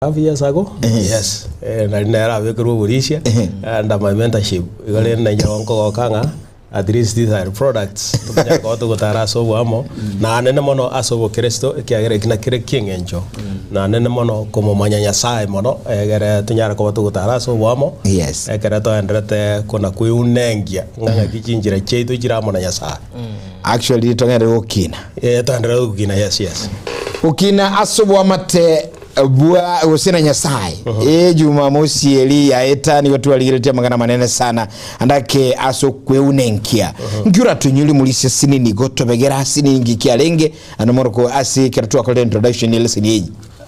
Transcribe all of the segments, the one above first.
Half years ago, yes, eh, nari nere abekerwe oborisia under my mentorship. Igo rende nainche nabo nkogoka ng'a at least these are products tokonyara koba togotara ase oboamo na nene mono ase obokristo ekiagera eki nakere ekieng'encho na nene mono komomanya Nyasaye mono egere tonyare koba togotara ase oboamo Yes. ekere toenderete kona kweunengia ng'a ng'aki chinchera chiaito chire amo na Nyasaye. Actually togende gokina. Eh, toenderere gokina yes yes. Gokina ase oboamate bwa gose na Nyasaye. E Jumamosi eri yaeta nigo twarigeretie amang'ana amanene sana andake ase okweunenkia. Nki oratunyori morisia sinini gotobegera asinini nki kiarenge ande moroko ase ekero twakorire introduction ye lesson eye.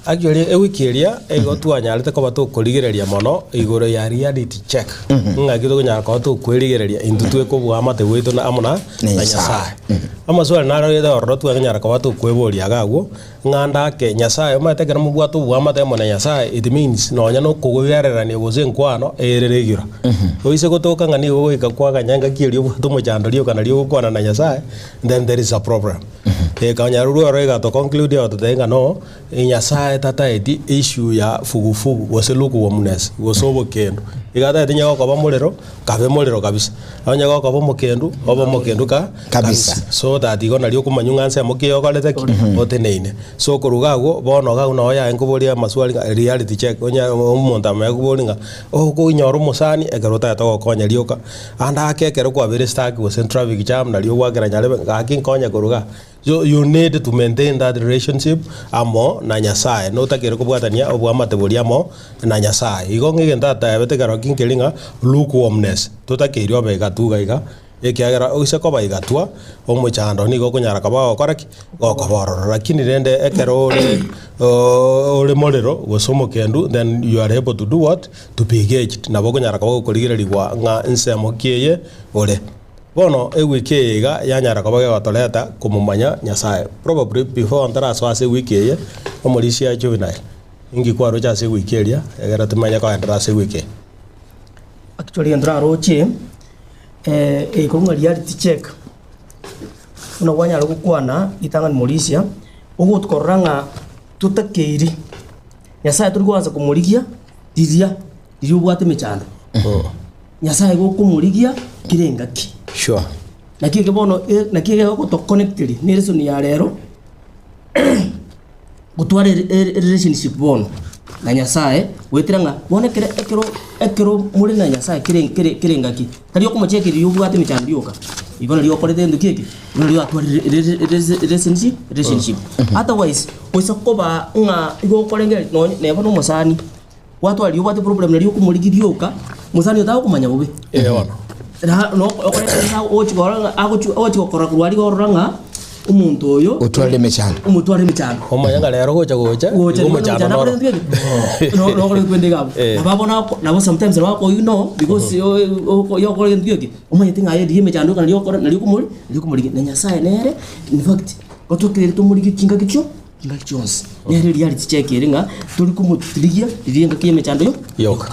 Actually ewiki eria igo twanyarete koba tokorigereria mono igoro ya reality check ng'aki tokonyara koba tokwerigereria intwe twekobua amate gwaito na amo na Na na Nyasaye. Nyasaye. Amaswali narorete ororo twanyara koba tokweboria iga agwo, Ng'a ndake Nyasae, omanyete ekero mobwate oboamate amo na Nyasae, it means nonya na okogoigererania gose enkwano ere regular. Oise gotoka ng'a nigo goika kwaganya engaki eria obwate omochando rioka nario ogokwana na Nyasae, then there is a problem. Ekonyara orwo oro egato conclude egototebia ng'a no, Nyasae tataeti issue ya fugufugu gose lukewarmness gose obokendu. Iga atagete onye gokoba morero, kabe morero kabisa, onye gokoba omokendu, obe omokendu ka Kabisa. So that igo nario okomanywa ng'a nsemo ki okorete ki? Oteneine. So korwa iga agwo, bono iga agwo noo yaye nkoboria amaswali ng'a reality check, onye omonto amanye koboria ng'a okoinyora omosani ekero otagete gokonya rioka, ande ake ekero kwabeire stuck gose traffic jam nario ogwakera nyarebe gaki nkonye korwa igaa. So you need to maintain that relationship amo na Nyasaye, notakeire kobwatania oboamate boria amo na Nyasaye. Igo ng'a egento atabete ekero ki nkeri ng'a lukewarmness, totakeiri obe iga tu iga iga. Ekiagera oise koba igatwa, omochando nigo okonyara koba ogokora ki? Gokoba ororo. Lakini rende ekero ore ore morero gose omokendu then you are able to do what? To be engaged. Nabo okonyara koba gokorigererigwa ng'a ensemo ki eye ore. Bono ewiki eye iga yanyara koba gegotoreta komomanya Nyasaye. Probably before ntarasoa ase ewiki eye, omorisia Juvenile, inki kwaroche ase ewiki eria egere timanye koenderera ase ewiki eye? Actually egento naroche. Ekorwa ng'a reality check, buna kwanyara gokwana ritang'ani morisia, ogotukorora ng'a totakeiri, Nyasaye tori koansa komorigia riria riria obwate emechando. Nyasaye gokomorigia kera engaki. Sure. Naki eke bono e naki egegotokonecteria na eresoni ya rero. Gotwara relationship bono na Nyasaye, goetera ng'a bono ekere ekero ekero more na Nyasaye kere kere kere engaki, tari okomocheka riria obwate emechando rioka, igo nario okorete egento ki eke, igo nario atwarire relationship relationship. Otherwise, goisa koba ng'a igo okorengereria nonye neba na omosani, gwatwara riria obwate problem nario okomorigia rioka, mosani oyo tagokomanya bobe. Eh bono. Na no okoreta ogochi korora ng'a agochi ogochi gokora korwa aria orora ng'a omonto oyo Otwarire emechando. omotware emechando. Omanye ng'a rero gocha gocha, Gocha igo omochando noro. nabo Eh. bono ako- nabo sometimes nabo ako ignore because yokora egento geke omanyete ng'a aye rigia emechando ekero nario okora nario okomori nario okomorigia na Nyasaye nere in fact gotokereri tomorigie chingaki chio chingaki chionsi nere reality check ere ng'a tori komorigia riria engaki ya emechando yo Yoka.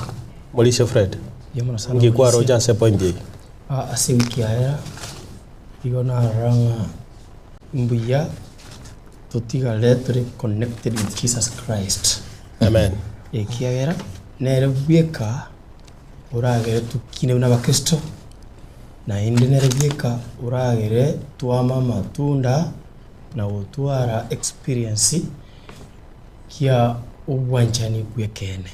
Morishe Fred. Mbuya mono sana Inki kwaroche Morisia. ase point eye? Ah, ase ewiki yaera igo narora ng'a mbuya totigare tore connected with Jesus Christ. Amen. Ekiagera nere bweka oragere tokine buna abakristo, naende nere bweka oragere twame amatunda na gotwara experience kia obwanchani bw'ekeene.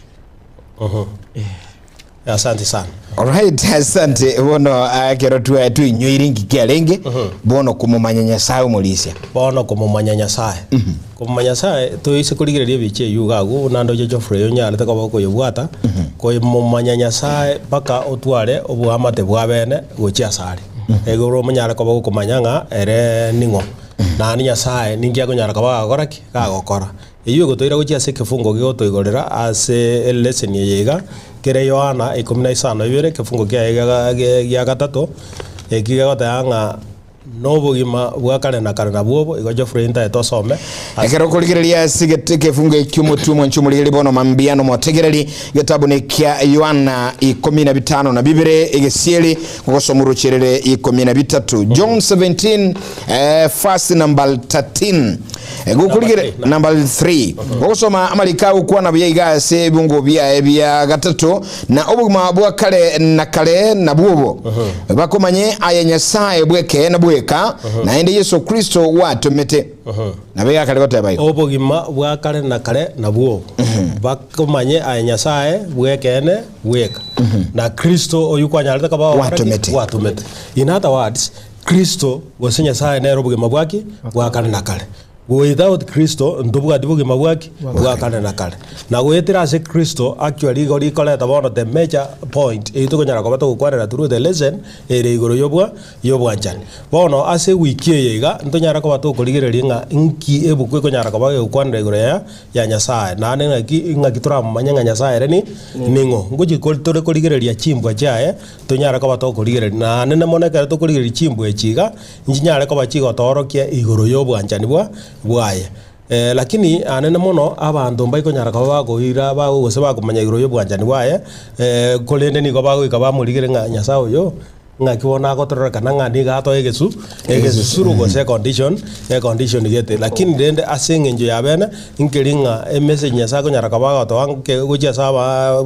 Asante sana. Alright, asante bono ekero twa twinyoire inki kiarenge bono komomanya Nyasaye omorisia. Bono komomanya Nyasaye. Komomanya Nyasaye toise korigereria ebicha eyio iga agwo buna ndoche Geoffrey onyarete koba okoyebwata, komomanya Nyasaye mpaka otware oboamate bwa bene gochia asare. Igoro omonyare koba gokomanya ng'a ere ning'o, naende Nyasaye ninki akonyara koba gagokora ki? Gagokora. Eyio egotoira gochia ase ekefungo gegotoigorera ase eleseni eye iga, kere Yohana ikomi na isano ibere ekefungo kiaye gia gatato, eki gegoteba ng'a. Na obogima bwa kare na kare nabwo obo, igo Geoffrey ntaete osome ase. Ekero okorigereria ase ekefungo ekio omotwe omwanchi omorigereria bono mambia nomotegereri, getabu nekia Yohana ikomi na bitano na bibere egesieri gogosoma orocherere ikomi na bitato John 17 eh, verse number 13 Gokorigere number 3 gogosoma amariko agokwana buya iga ase ebungo biaye bia gatato na obogima bwa kare na kare nabwo obo bakomanye aye Nyasae bw'ekeene bweka naende Yeso Kristo gwatomete. Nabo iga akare goteba igo. Obogima bwa kare na kare nabwo obo, bakomanye aye Nyasae bw'ekeene bweka, na Kristo oyio kwanyarete koba ogokora ki? Gwatomete. Gwatomete. In other words, Kristo gose Nyasae nere obogima bwa ki? Bwa kare na kare. Without Kristo ntobwati bogima bwa ki? Bwa kare na kare. Na goetera ase Kristo actually igo rikoreta bono the major point eyio tokonyara koba togokwanera through the lesson ere igoro yobwa yobwanchani. Bono ase ewiki eye iga ntonyare koba tokorigereria ng'a nki ebuku ekonyara koba egokwanera igoro ya ya Nyasae naende ng'aki ng'aki toramomanye ng'a Nyasae ere ni ning'o. Ngochi tore korigereria chimbwa chiaye Tonyare koba tokorigereria, naende mono ekero tokorigereria chimbwa echi iga, nchinyare koba chigotoorokia igoro y'obwanchani bwa bwaye. Lakini anene mono abanto mbaikonyara koba bakoira bago gose bakomanya igoro y'obwanchani bwaye, korende nigo bagoika bamorigereria ng'a Nyasae oyo, ng'aki bono agotororekana ng'a nigo atoe egesu egesusuro gose econdition econdition gete. Lakini rende ase eng'encho ya bene, nkeri ng'a emessage Nyasae akonyara koba agotoa nke gochia ase abaa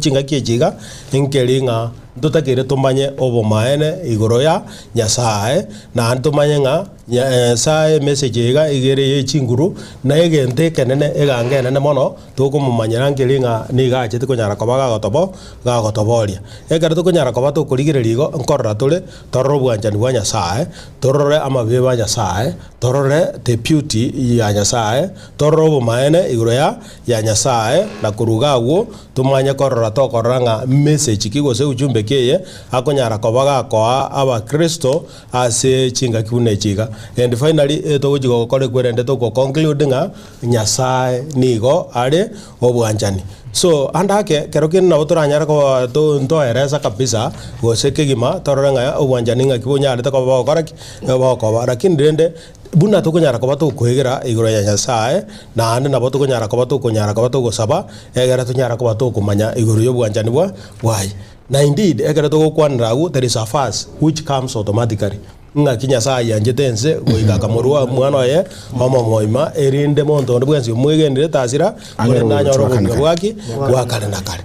chingaki echi iga, Nkeri ng'a ntotakeire tomanye obomaene igoro ya Nyasae, naende tomanye ng'a Nyasae emessage eye iga iga ere ye chinguru, na egento ekenene egango enene mono tokomomanyera nkeri ng'a nigo achete konyara koba gagotobo gagotoboria. Ekero tokonyara koba tokorigereria igo, nkorora tore torore obwanchani bwa Nyasae, torore amabibe a Nyasae, torore the beauty ya Nyasae, torore obomaene igoro ya ya Nyasae, na korwa iga agwo Tomanye korora tokorora ng'a message ki gose ujumbe ki eye akonyara koba gakoa abakristo ase chingaki buna echi iga. And finally etogochi gokora ekwerende toko conclude ng'a Nyasae nigo are obwanchani. So ande ake kero kende nabo toranyare koba to ntoeresa kabisa gose kegima torore ng'a obwanchani ng'aki bonyarete koba bogokora ki? Bokoba. Lakini rende Buna tokonyara koba tokoegera igoro ya Nyasae, naende nabo tokonyara koba tokonyara koba togosaba, egere tonyare koba tokomanya igoro y'obwanchani bwa bwaye. Na indeed, ekero togokwanera agwo, there is a verse which comes automatically, ng'aki Nyasae ayianchete ense goika akamorua omwana oye omomoima, erinde monto onde bwensi omwegenire tasira, Anyore korende anyore obogima bwa kare na obogima bwa ki? Bwa kare na kare.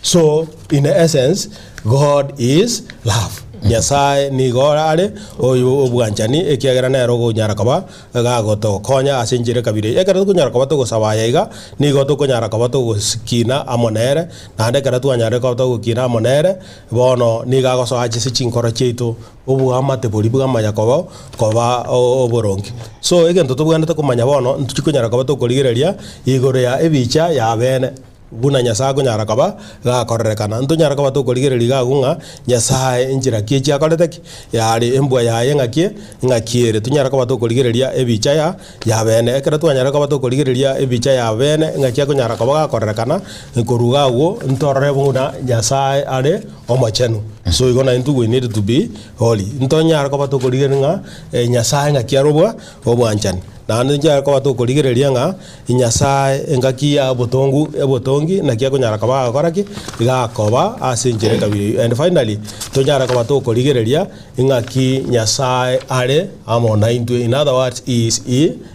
So in essence God is love. Nyasae nigo are oyo obwanchani ekiagera nere okonyara koba gagotokonya ase enchera ekabira eye. Ekero tokonyara koba togosaba aya iga, nigo tokonyara koba togokina amo nere, naende ekero twanyarire koba togokina amo nere, bono nigo agosoa ache ase chinkoro chiaito oboamate boria bwamanya koba koba oboronge. So egento tobwenerete komanya bono, ntochikonyara koba tokorigereria igoro ya ebicha ya bene. Buna Nyasae akonyara koba gakorerekana, ntonyare koba tokorigereria iga agwo ng'a Nyasae enchera ki echi akorete ki? Yare embwa yaye ng'aki ng'aki ere. Tonyare koba tokorigereria ebicha ya ya bene. Ekero twanyarire koba tokorigereria ebicha ya bene ng'aki akonyara koba gakorerekana, korwa iga agwo ntorore buna Nyasae are omochenu. So igo naintwe we need to be holy. Ntonyare koba tokorigereria ng'a Nyasae ng'aki are obwa obwanchani. Naende nchare koba tokorigereria ng'a Nyasae engaki ya obotongu obotongi naki akonyara koba agokora ki? Iga akoba ase enchera ekabira eyio. And finally, tonyare koba tokorigereria ing'aki Nyasae are amo naintwe, in other words, he is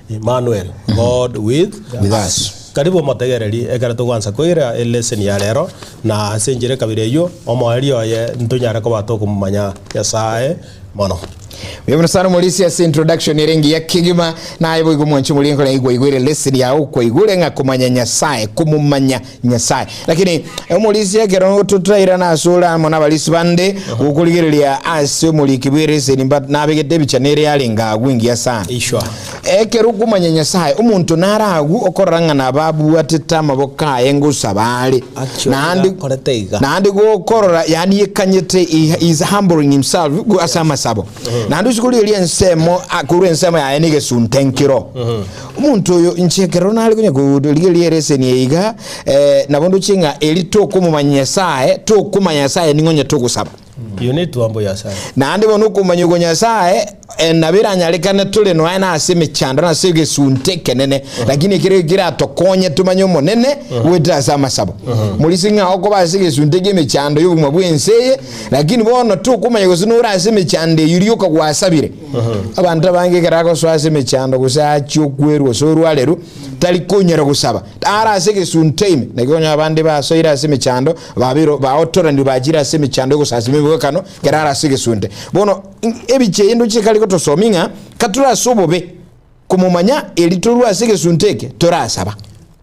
Emmanuel, God with With us. Karibu omotegereri ekero togwansa koira eleseni ya rero, na ase enchera ekabira eyio, omoerio oye ntonyare koba tokomomanya Nyasae mono. Mbuya mono sana omorisia ase introduction ere engiya kegima. Naye boigo mwanche omoria nkore igwa ere lesson yao kwaigure ng'a komanya Nyasaye komomanya Nyasaye. Lakini omorisia ekero totairana ase ore amo nabarisia bande gokorigereria ase omoriki bwe lesson mba nabegete ebicha nere yarenge agwo engiya sana. Ishwa. Ekero okomanya Nyasaye omonto nare agwo okorora ng'a nabo abwatete amaboko aye ngosaba are. Actually Naende gakorete iga. naende gokorora yaani yekanyete he is humbling himself go- ase amasabo naende ase korigereria ensemo a- korwa ensemo yaye na egesunte nkero omonto oyo inche ekero nare konya korigereria ereseni eye iga eh, nabo ndoche ng'a eri tokomomanya Nyasaye tokomanya Nyasaye ning'o onye togosaba. You need to humble yourself. Naende bono okomanya okwo Nyasae eh, nabo eranyarekane tore nonya na ase emechando na ase egesunte ekenene, lakini ekero ekio keratokonye tomanye Omonene goetera ase amasabo. Morisi ng'a okoba ase egesunte kia emechando y'obogima bw'ense eye, lakini bono tokomanya gose nore ase emechando eyio rioka gwasabire. Abanto abange ekero agosoa ase emechando gose achie okwerwa gose orwarerwe, tari konyara gosaba. Are ase egesunte ime, naki okonyora abande basoire ase emechando, babeire baotoranirwe bachire ase emechando y'ogosasima emegwekano, ekero are ase egesunte. Bono ebicha eye ndoche ekare gotosomia ng'a katore ase obobe, komomanya eri torue ase egesunte eke, torasaba.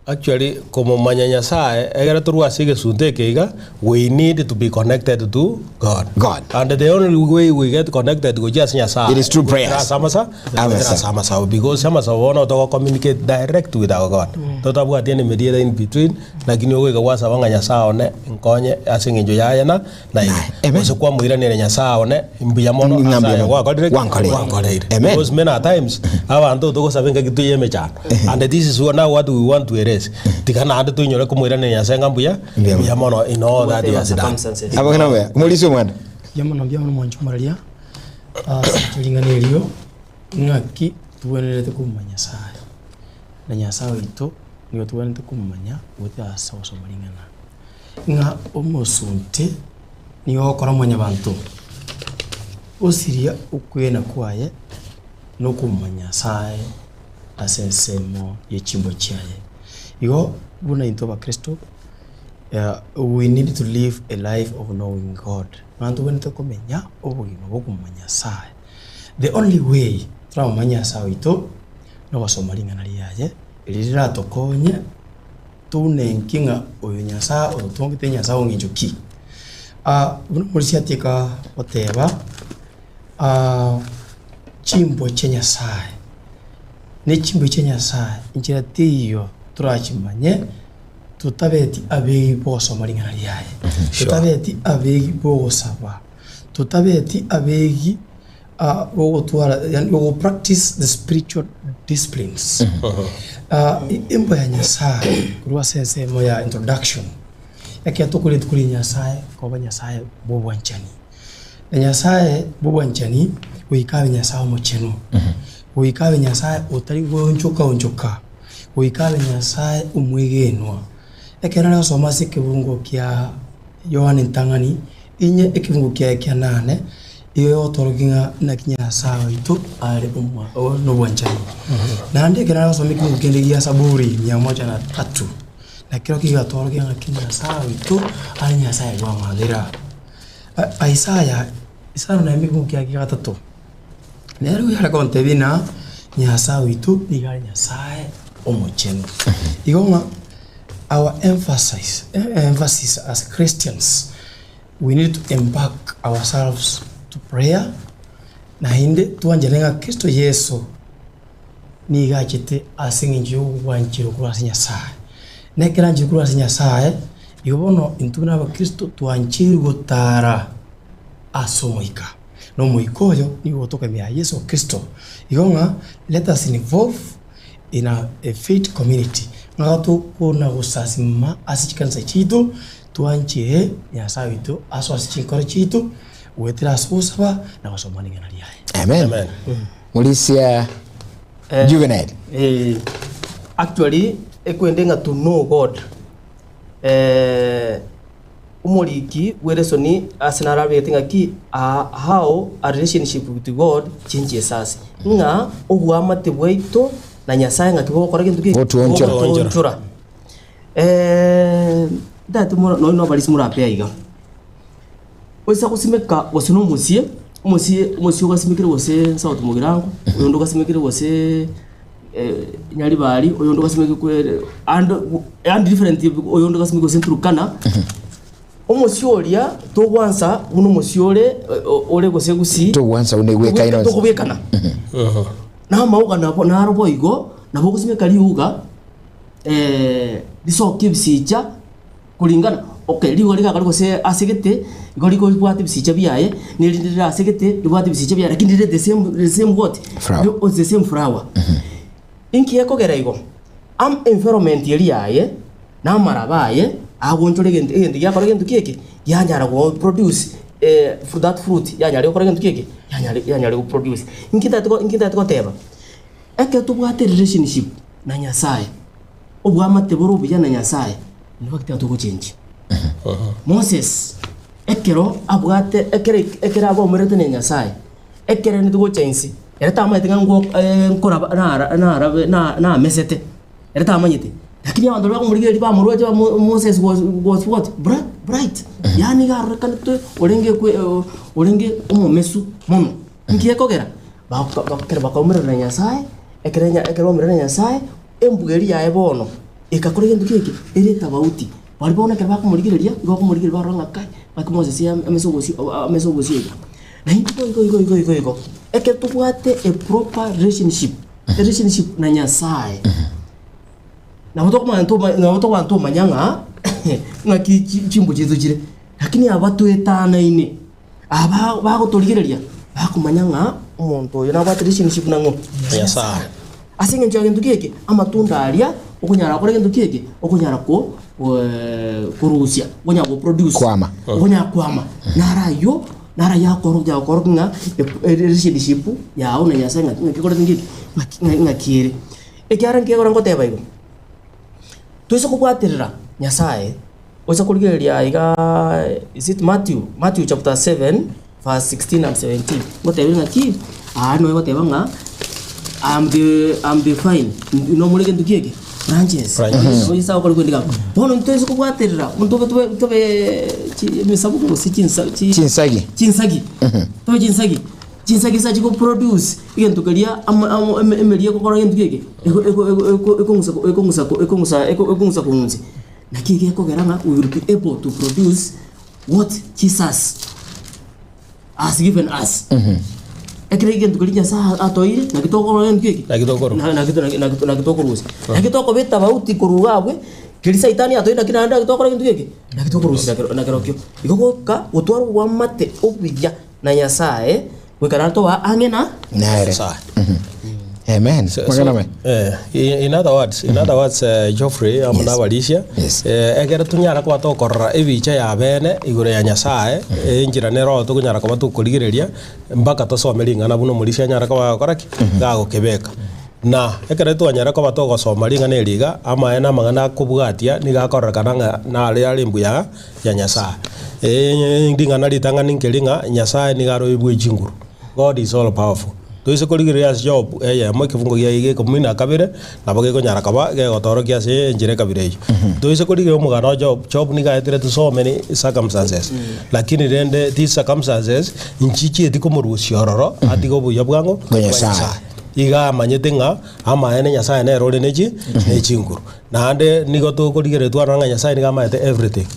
Actually komomanya Nyasaye egere torue ase egesunte eke iga, we need to be connected to God. God. And the only way we get connected gochia ase Nyasaye It is through prayers. goetera ase amasa Amasa. goetera ase amasabo because amasabo bono togo communicate direct with our God. Totabwati any mediator in between lakini ogoika gwasaba ng'a Nyasaye one nkonye ase eng'encho yaye na naye. Amen. Gose kwamoiraneria Nyasaye one mbuya mono Ng'a ase mbuya aya mono. gwakorire ki? Gwankoreire. Gwankoreire. Amen. Because many a times abanto togosaba engaki toiye emechando and this is what now what we want to erase. Tiga naende toinyore komoiraneria Nyasaye ng'a mbuya Mbuya mbuya mono in all that he Whatever has done. circumstances. Abang'ina mbuya, omorisia omwana. Mbuya mono mbuya mono mwanche omoraria, ase ring'ana erio, ng'aki tobwenerete komomanya Nyasaye, na Nyasaye oito nigo tobwenerete komomanya goetera ase ogosoma ring'ana. Ng'a omosunte nigo ogokora mwanyabanto osiria okwegena kwaye na okomomanya Nyasaye ase ensemo ye chimbwa chiaye. Igo buna intwe abakristo we need to live a life of knowing God. Ng'a ntobwenerete komenya obogima bwa okomomanya Nyasaye. The only way toramomanye Nyasaye oito nogosoma ring'ana riaye erio riratokonye Tounenki ng'a oyo Nyasae ototongete Nyasae o ng'encho ki? Buna omorisia atieka goteba, chimbwa chia Nyasae, ne chimbwa chia Nyasae inchera teiyo torachimanye totabeti abegi bogosoma ring'ana riaye, totabeti abegi bogosaba, totabeti abegi bogotwara yaani bogo practice the spiritual disciplines. Embwa ya Nyasaye korwa ase ensemo ya introduction, ekero tokoreti kori Nyasaye koba Nyasaye bwa obwanchani. Na Nyasaye bwa obwanchani goika abe Nyasaye omochenu, goika abe Nyasaye otari goonchoka onchoka, goika abe Nyasaye omwegenwa. Ekero nare gosoma ase ekebungo kia Yohana entang'ani, inye ekebungo kiaye kia nane, Igo egotorokia ng'a naki Nyasae oito are nobwanchani. Naende ekero narasome ekebugu kende gia Saburi mia moja na tatu, nakero kigatorokia ng'aki Nyasae oito are Nyasae bw'amabera. Isaya isano na ime ekebugu kiaye kia gatato, nere oyare gontebia ng'a Nyasae oito nigo are Nyasae omochenu. Igo ng'a our emphasis emphasis as Christians. We need to embark ourselves to prayer, naende twanchane ng'a Kristo Yeso nigo achete ase eng'encho y'ogwancherwa korwa ase Nyasaye. Na ekero ancherwe korwa ase Nyasaye, igo bono intwe buna abakristo twancheirwe gotara ase Omoika, na Omoika oyo nigo ogotoka Yeso Kristo. Igo ng'a let us involve in a faith community, ng'a tokona gosasima ase chikanisa chiaito, twanchire Nyasae oito asoe ase chinkoro chiaito, goetera ase ogosaba na gosoma ring'ana riaye. Amen. Amen. Morisia Juvenile. Eh, actually ekwende ng'a to know God eh, omoriki bw'eresoni ase narabegete ng'aki ah, how a relationship with God changes us ng'a oboamate bwaito na Nyasaye ng'aki bogokora gento ki? Gotuonchora. Gotuonchora. Ntagete mora nonye na abarisia morape aiga, oisa gosimeka gose na omosie, omosie omosie ogasimekire gose South Mugirango, oyonde ogasimekire gose Nyaribari, oyonde ogasimekire kwere ande yaani different oyonde ogasimekire gose Turkana, omosie oria togwansa buna omosie ore ore gose Gusii, Togwansa buna egwekaine onsi. tokobwekana. Na amauga nabo naro boigo, nabo ogosimeka riuga. risoke ebisicha kuringana okay riuga rigakare gose ase gete, igo rikobwata ebisicha biaye, na erinde rire ase gete ribwate ebisicha biaye lakini rire the same the same what? Flower. The same flower. Inki gekogera igo? Am environment eria yaye, na amaraba aye, agonchora egento egento giakora gento ki eke, gianyara go produce. that fruit yanyare gokora gento ki eke? Yanyare yanyare go produce. Inki ntagete go inki ntagete goteba? Ekero tobwate relationship na Nyasaye, obwamate bore obuya na Nyasaye, nigo tiga togochenchia. Moses, ekero abwate ekere ekere abaumerete na Nyasaye, ekere rende gocha inse, ere tamanyete ng'a ngwo nkoraba nara narabe na namesete, ere tamanyete. Lakini abanto baria bakomorigereria bamoroche ba Moses was was what? Bra bright. Yaani iga arorekanete orenge kwe orenge omomesu mono. Inki gekogera? Baka ekero bakaumerana na Nyasaye, ekero nya ekero baumerana na Nyasaye, embuga eria yaye bono ekakora egento ki eke? Ere etabauti. Baria bono ekero bakomorigereria, igo bakomorigereria barora ng'a kai, naki Moses amese obosio amese obosio iga. Na intwe igo igo igo igo igo, ekero tobwate a proper relationship, relationship na Nyasaye, nabo tokomanya toma nabo tokobana tomanya ng'a ng'aki chi chimbu chiaito chire, lakini aba twetanaine. Aba bagotorigereria bakomanya ng'a omonto oyo nabwate relationship nang'o? Nyasae. Ase eng'encho ya gento ki eke? Amatunda aria okonyara gokora gento ki eke? Okonyara ko korusia, okonyara go produce. Kwama. Okonyara kwama. Naro aywo, naro aywo akoro akorokia ng'a relationship yago na Nyasae ng'aki ng'aki ekorete ng'aki ng'aki ng'aki ere. Ekiagera nki ngoteba igo, toise kobwaterera Nyasaye. Gocha korigereria iga is it Matthew? Matthew chapter 7 verse 16 and 17 ngotebire ng'a ki? Aa noe goteba ng'a I am the, I am the vine, nomore gento ki eke? Branches. Branches. Oise agokora kwendika abwo. Bono ntoise kobwaterera, ntobe tobe tobe chi emesabubu gose chinsa chi Chinsagi. chinsagi. Tobe chinsagi. Chinsagi ase chigo produce egento keria amo amo eme emeria egokora gento ki eke? Ego ego ego eko ekong'usa ekong'usa ekong'usa ekong'usa kong'unsi. Naki gekogera ng'a we will be able to produce what Jesus has given us. Ekero egento keria Nyasaye atoeire, naki tokorora gento eke? Naki tokorwa. Na- naki naki- naki naki tokorusia. Naki tokoba etabauti korwa iga abwe, keria saitani atoeire naki naende naki tokora gento eke? Naki tokorusia nakero nakerokio. Igo goika gotwara obwamate obuya na Nyasaye, goika naende toba ang'e na Nere. Nyasaye. Amen. So- Magana so, me. eh, in in other words, in other words eh, Geoffrey amo Yes. na abarisia Yes. eh, ekero tonyara koba tokorora ebicha ya bene igoro ya Nyasaye enchera nero oo tokonyara koba tokorigereria mpaka tosome ring'ana buna omorisia anyare koba agokora ki? Gagokebeka. Na ekero twanyara koba togosoma ring'ana eri iga, amaene na amang'ana akobwatia nigo akororekana ng'a nare are mbuya ya Nyasaye. Ring'ana ritang'ani nkeri ng'a Nyasaye nigo are oyo bwe chinguru, God is all powerful. Toise korigereria ase Job eyemo ekefungo giaye gia ikomi na kabere, nabo gekonyara koba gegotorokia ase enchera ekabira eyio. Toise korigereria omogano o Job, Job nigo aeterete so many circumstances, lakini rende these circumstances nchichieti komorusia ororo atige obuya bwang'o? Bwa Nyasaye. Iga amanyete ng'a amaene Nyasaye nere ore nechi nechinguru. Naende nigo tokorigereria twarora ng'a Nyasaye nigo amaete everything.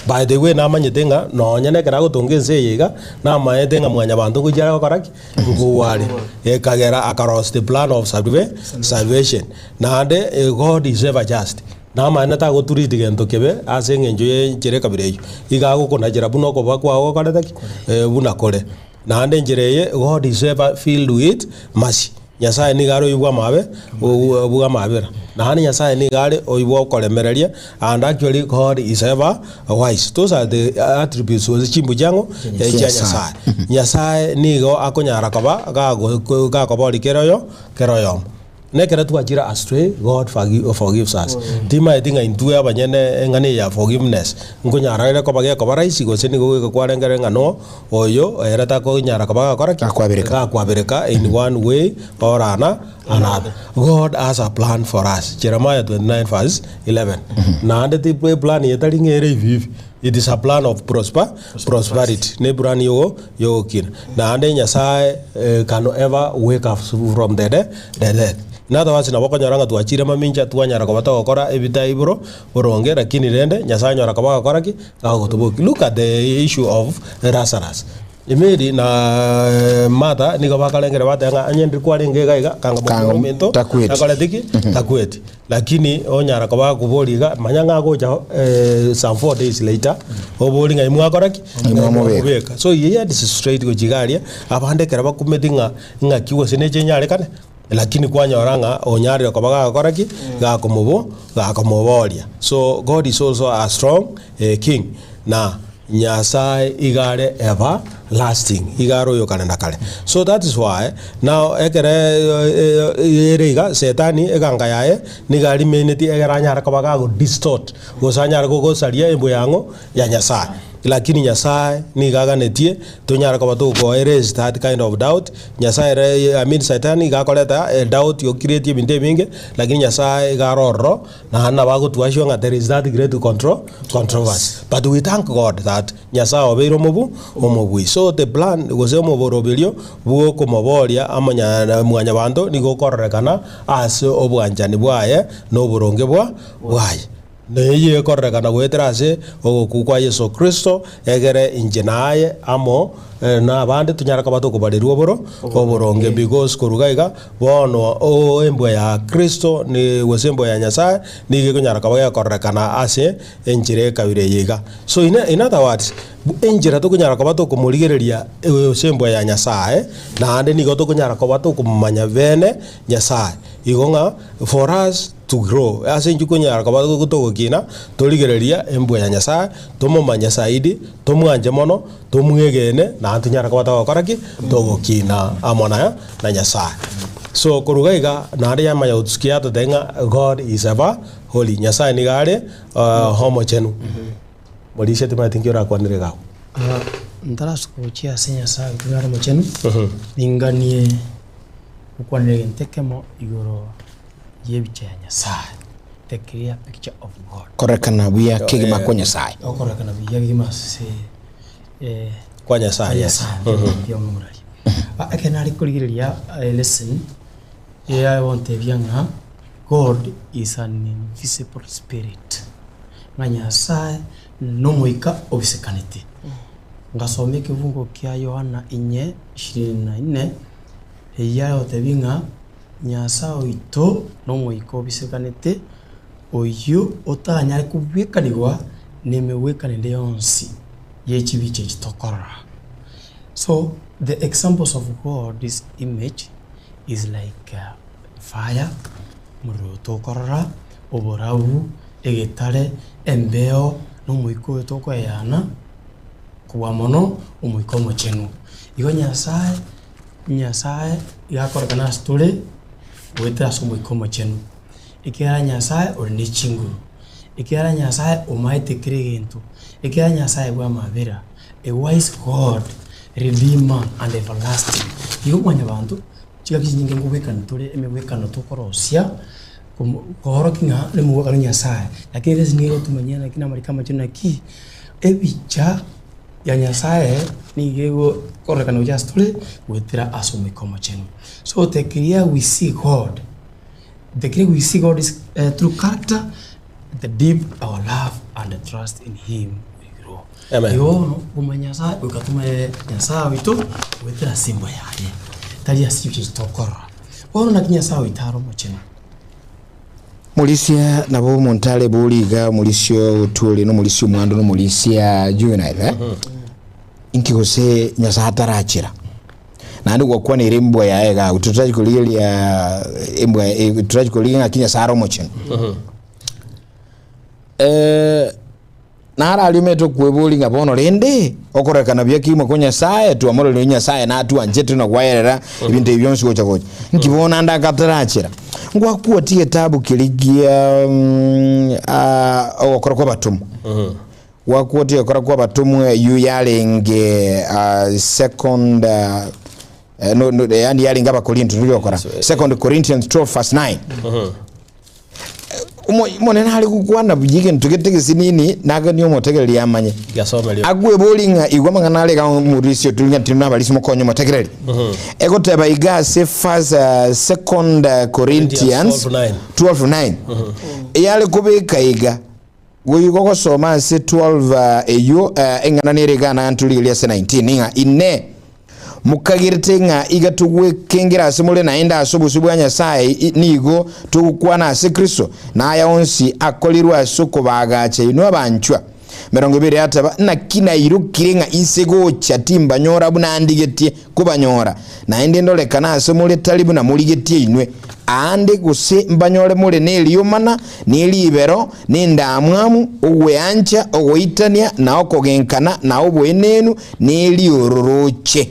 By the way namanyete ng'a nonye nekero agotonga ense eye iga, namaete ng'a mwanyabanto ngochia are gokora ki? Nkogwa are. Ekagera akarosia the plan of salve salvation. Naende God is ever just. Namaene tagotreat gento kebe ase eng'encho ya enchera ekabira eyio. Iga agokonachera buna okoba kwao gokorete ki? Buna kore. Naende enchera eye, God is ever filled with mercy. Nyasae nigo are oyio bw'amabe, bw'amabera. Naende Nyasae nigo are oyio bw'okoremereria, and actually God is ever wise. Those are the attributes gose chimbu chiang'o? Chia Nyasae. Nyasae nigo akonyara koba gago gakoboria kera oyo kera oyomo. Nekero twachire astray, God forgives us. Timaeti ng'a intwe abanyene eng'ana eye ya forgiveness nkonyara ere koba gekoba rahisi gose nigo goika kwarengere ng'a no oyo ere takonyara koba gakora ki? Gakwabereka. Gakwabereka in one way or another. God has a plan for us. Jeremiah 29 verse 11. Naende ti plan eye tari ng'a ere hivi hivi. It is a plan of prosper, prosperity. Ne plan yogo yogokina. Naende Nyasaye eh, can ever wake us from the, de, the death. In other words, nabo okonyora ng'a twachire mamincha twanyara koba togokora ebitai boro boronge lakini rende Nyasaye anyora koba agokora ki? Agotobokia. Look at the issue of Lazarus. Mary na Martha nigo bakarengera bateba ng'a onye ndiri kwarenge iga iga kanga Kanga momura ominto takweti. takoreti ki? Takweti. Lakini onyara koba akoboria iga, manya ng'a agocha some 4 days later, oborie ng'a imwakora ki? Imwamobeka. Imwamobeka. So he had straight gochia iga aria, abande ekero bakumeti ng'a ng'aki gose neche enyarekane, lakini kwanyora ng'a onyarire koba gagokora ki? Gakomobo gakomoboria. So God is also a strong king. Na. Nyasae iga are ever lasting, iga are oyo kare na kare. So that is why now ekere ere iga setani eganga yaye nigo arimenetie egere anyare koba gago distort gose anyare gogosaria embu ya ng'o? Ya Nyasae. Lakini Nyasae nigo aganetie tonyare koba toko erase that kind of doubt, Nyasae ere I mean setani iga akoreta edoubt yo create ebinto ebinge, lakini Nyasae iga are ororo Naende nabo agotwashua ng'a there is that great contro controversy. But we thank God that Nyasae obeire omobu omobui. So the plan gose omoboroberio bw'okomoboria amonya mwanyabanto nigo okororekana ase obwanchani bwaye na oboronge bwa bwaye. Na eyio ekororekana goetera ase ogokwa kwa Yeso Kristo, egere inche na aye amo na abande tonyare koba tokobarerwa oboro oboronge because korwa iga iga Bono oo embwa ya Kristo ni gose embwa ya Nyasae nigo ekonyara koba gekororekana ase enchera ekabira eye iga. So in, in other words, enchera tokonyara koba tokomorigereria gose embwa ya Nyasae, naende nigo tokonyara koba tokomomanya bene Nyasae. Igo ng'a for us to grow, ase intwe konyara koba togokina, torigereria embwa ya Nyasae, tomomanye zaidi, tomwanche mono, tomwegene, naende tonyare koba togokora ki? Togokina amo na na Nyasae. So korwa iga iga naende yamanya gotusikia yatotebia ng'a God is ever holy, Nyasae nigo are omochenu. Morisia timanyeti nki orakwanere iga abwo. Ntarasuka gochia ase Nyasae oito are omochenu, ninganie gokwanera egento ekemo igoro y'ebicha ya Nyasae, the clear picture of God. Korekana buya kegima kwa Nyasae. Okorekana buya kegima ase eh, Kwa Nyasae, yes. Nyasae omorari. Ekero nare korigereria lesson eyagontebia ng'a God is an invisible spirit, ng'a Nyasae nomoika obisekanete. Ngasoma ekebungo kia Yohana inye ishirini na ine, eyio yagotebia ng'a Nyasae oito nomoika obisekanete, oyio otanyare kobwekanigwa nemegwekano ende yonsi ye chibicha echi tokorora. So the examples of God's image is like fire, omorero oyo tokorora, oborabu, egetare, embeo, na omoika oyo tokoeyana, kobua mono omoika omochenu. Igo Nyasaye, Nyasaye iga akorekana ase tore goetera ase omoika omochenu, ekiagera Nyasaye ore ne chinguru, ekiagera Nyasaye omaete kera egento, ekiagera Nyasaye bw'amabera. A wise God, Redeemer and everlasting. Igo mwanyabanto, chingaki chinyinge nkobwekana tore emegwekano tokorosia koorokia ng'a nemogwekano o Nyasaye. Lakini ere nigo egotumanyia naki na amariko amachenu naki ebicha ya Nyasaye nigo egokororekana gocha ase tore goetera ase Omoika Omochenu. So the clear we see God, the clear we see God is through character, the deep our love and trust in him will grow. Amen. Igo bono komanya Nyasaye goika tomanye Nyasaye oito goetera ase embwa yaye, tari ase chibicha echi tokorora. Bono naki Nyasaye oito are omochenu. Morisia nabo omonto are bori iga omorisia otwore na omorisia omwando na omorisia juvenile eh? Inki gose Nyasaye atarachera naende gwakwanire embwa yaye iga agwo totachi korigereria embwa totachi korigereria ng'aki Nyasaye are omochenu. Naro aria omanyete okweboria ng'a bono rende okorekana buya kegima kwa Nyasaye, twamororire Nyasaye natwanchete na gwaerera ebinto ebi bionsi gocha gocha. Nki bono ande akatarachera? Ngwakuatia egetabu keria gia ah, ogokora kwa abatomwa. Gwakuatia ogokora kwa abatomwa eyio yarenge ah, second ah, eh, no, no, yaani yarenge abakorinto turi gokora. Second Corinthians 12 verse 9. Omo- Omonene are gokwana buya egento gete gesinini, naganie omotegereri amanye. Giasomerio. Akweboria ng'a igwa amang'ana are iga omorisia oturi ng'a tindi nabarisia mokonye omotegereri. Egoteba iga ase first, uh, second uh, Corinthians 12:9. 12:9. Eyare kobeka iga goigo gosoma ase 12 uh, eyio uh, eng'ana nere iga nanturigeria ase 19 ng'a inee Mokagerete ng'a iga togwekengera ase more naende ase obosio bwa Nyasae nigo togokwana ase Kristo, na aya onsi akorirwe ase okobaagacha inwe abanchwa. 20 ateba, Naki nairokire ng'a inse gocha timbanyora buna ndigetie kobanyora, naende ndorekane ase more tari buna morigetie inwe, aande gose mbanyore more neriomana, ne ribero, na endamwamu, ogweancha, ogoitania, na okogenkana, na oboenenu, na eriororoche.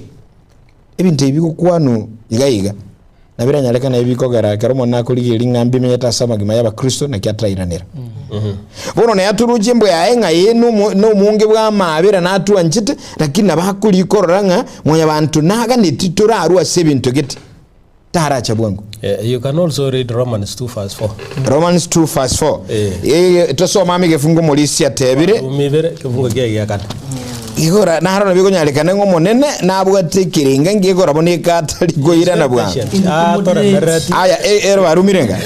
Ebinto ebi bigokwanwa iga iga, nabiranyarekane ebi bikogera ekero Omonene akorigereria ng'a mbimenyete ase amagima y'Abakristo naki atarairanera. Bono naye atorochie embwa yaye ng'a ee nomo nomonge bw'amaabera natwanchete, lakini nabo akoria korora ng'a mwanyabanto naganeti torarwe ase ebinto gete, taracha bwango. You can also read Romans 2 verse 4. Romans 2 verse 4. Eh. Eh, tosome amo egefungo Morisi atebire. Rumi ibere ekefungo kiaye gia kane. Igora naro nabio konyarekana ng'a Omonene nabwate ekerenga ngekora bono ekatari koirana bwango. Patient. Ah, toremerereti. Aya e- ero barumire nga.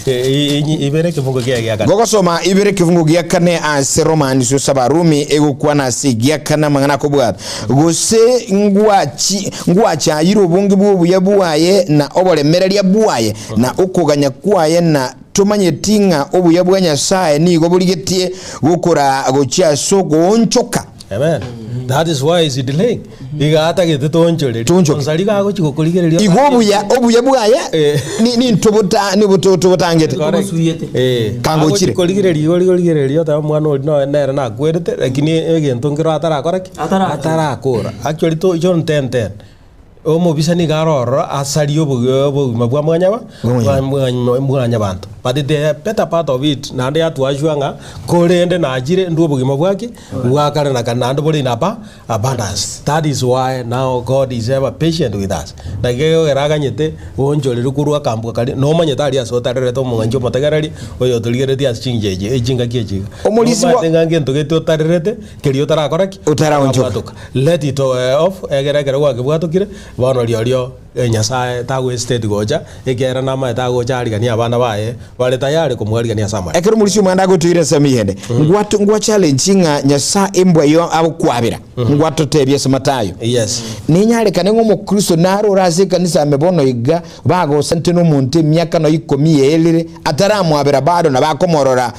Eh, ibere ekefungo kiaye gia kane. Gogosoma ibere ekefungo gia kane ase Romans ase Abarumi egokwana ase egia kane amang'ana akobwata gose ngwachi ngwachayire obonge bw'obuya bwaye na oboremereria bwaye na okoganya kwaye na Tomanyeti ng'a obuya bwa Nyasae nigo borigetie gokora gochia ase ogoonchoka? Amen. That is why is delaying. Iga atagete toonchorerie. Toonchoke. Onsari iga agochi gokorigereria. Igo obuya obuya bwaye Eh. ni- nintobota nibotobotangete. Correct. Obosuiete. Eh. Kangochire. Agochi korigereria igo origereria oteba omwana oria noe nere nakwerete lakini egento nkero atarakora ki? Atarakora. Atarakora. Actually to John 10:10. Omobisa nigo are ororo asarie obogima bwa mwanyaba mwanyabanto, but the better part of it naende yatwachwa ng'a korende nachire ndwe obogima bwaki bwa kare na kare naende bore in abundance. That is why now God is ever patient with us. Naki gekogera aganyete goonchoreria korwa akambua karia nomanyete aria ase otarerete omong'anchi omotegereri oyo otorigereretie ase chingicha echi echingaki echi iga. Omorisia bwa- Nomanyete ng'a ngento gete otarerete Keria otarakora ki? Otaraonchoka. Otarabwatoka. Let it off, egere ekero gwakebwatokire, bono riorio Nyasae tagohesitate gocha, ekiagera namaete agocha ariganie abana baye bare tayari komwarigania ase amare. Ekero omorisia omwanda agotoira ase amaiga ngwato ngwa challenge ng'a Nyasae embwa eyo agokwabera, ngwatotebia ase Matayo. Yes. Nenyarekane ng'a omokristo nare ore ase ekanisa ime bono iga bagosante nomonto emiaka nonya ikomi yaerire ataramwabera bado nabo akomorora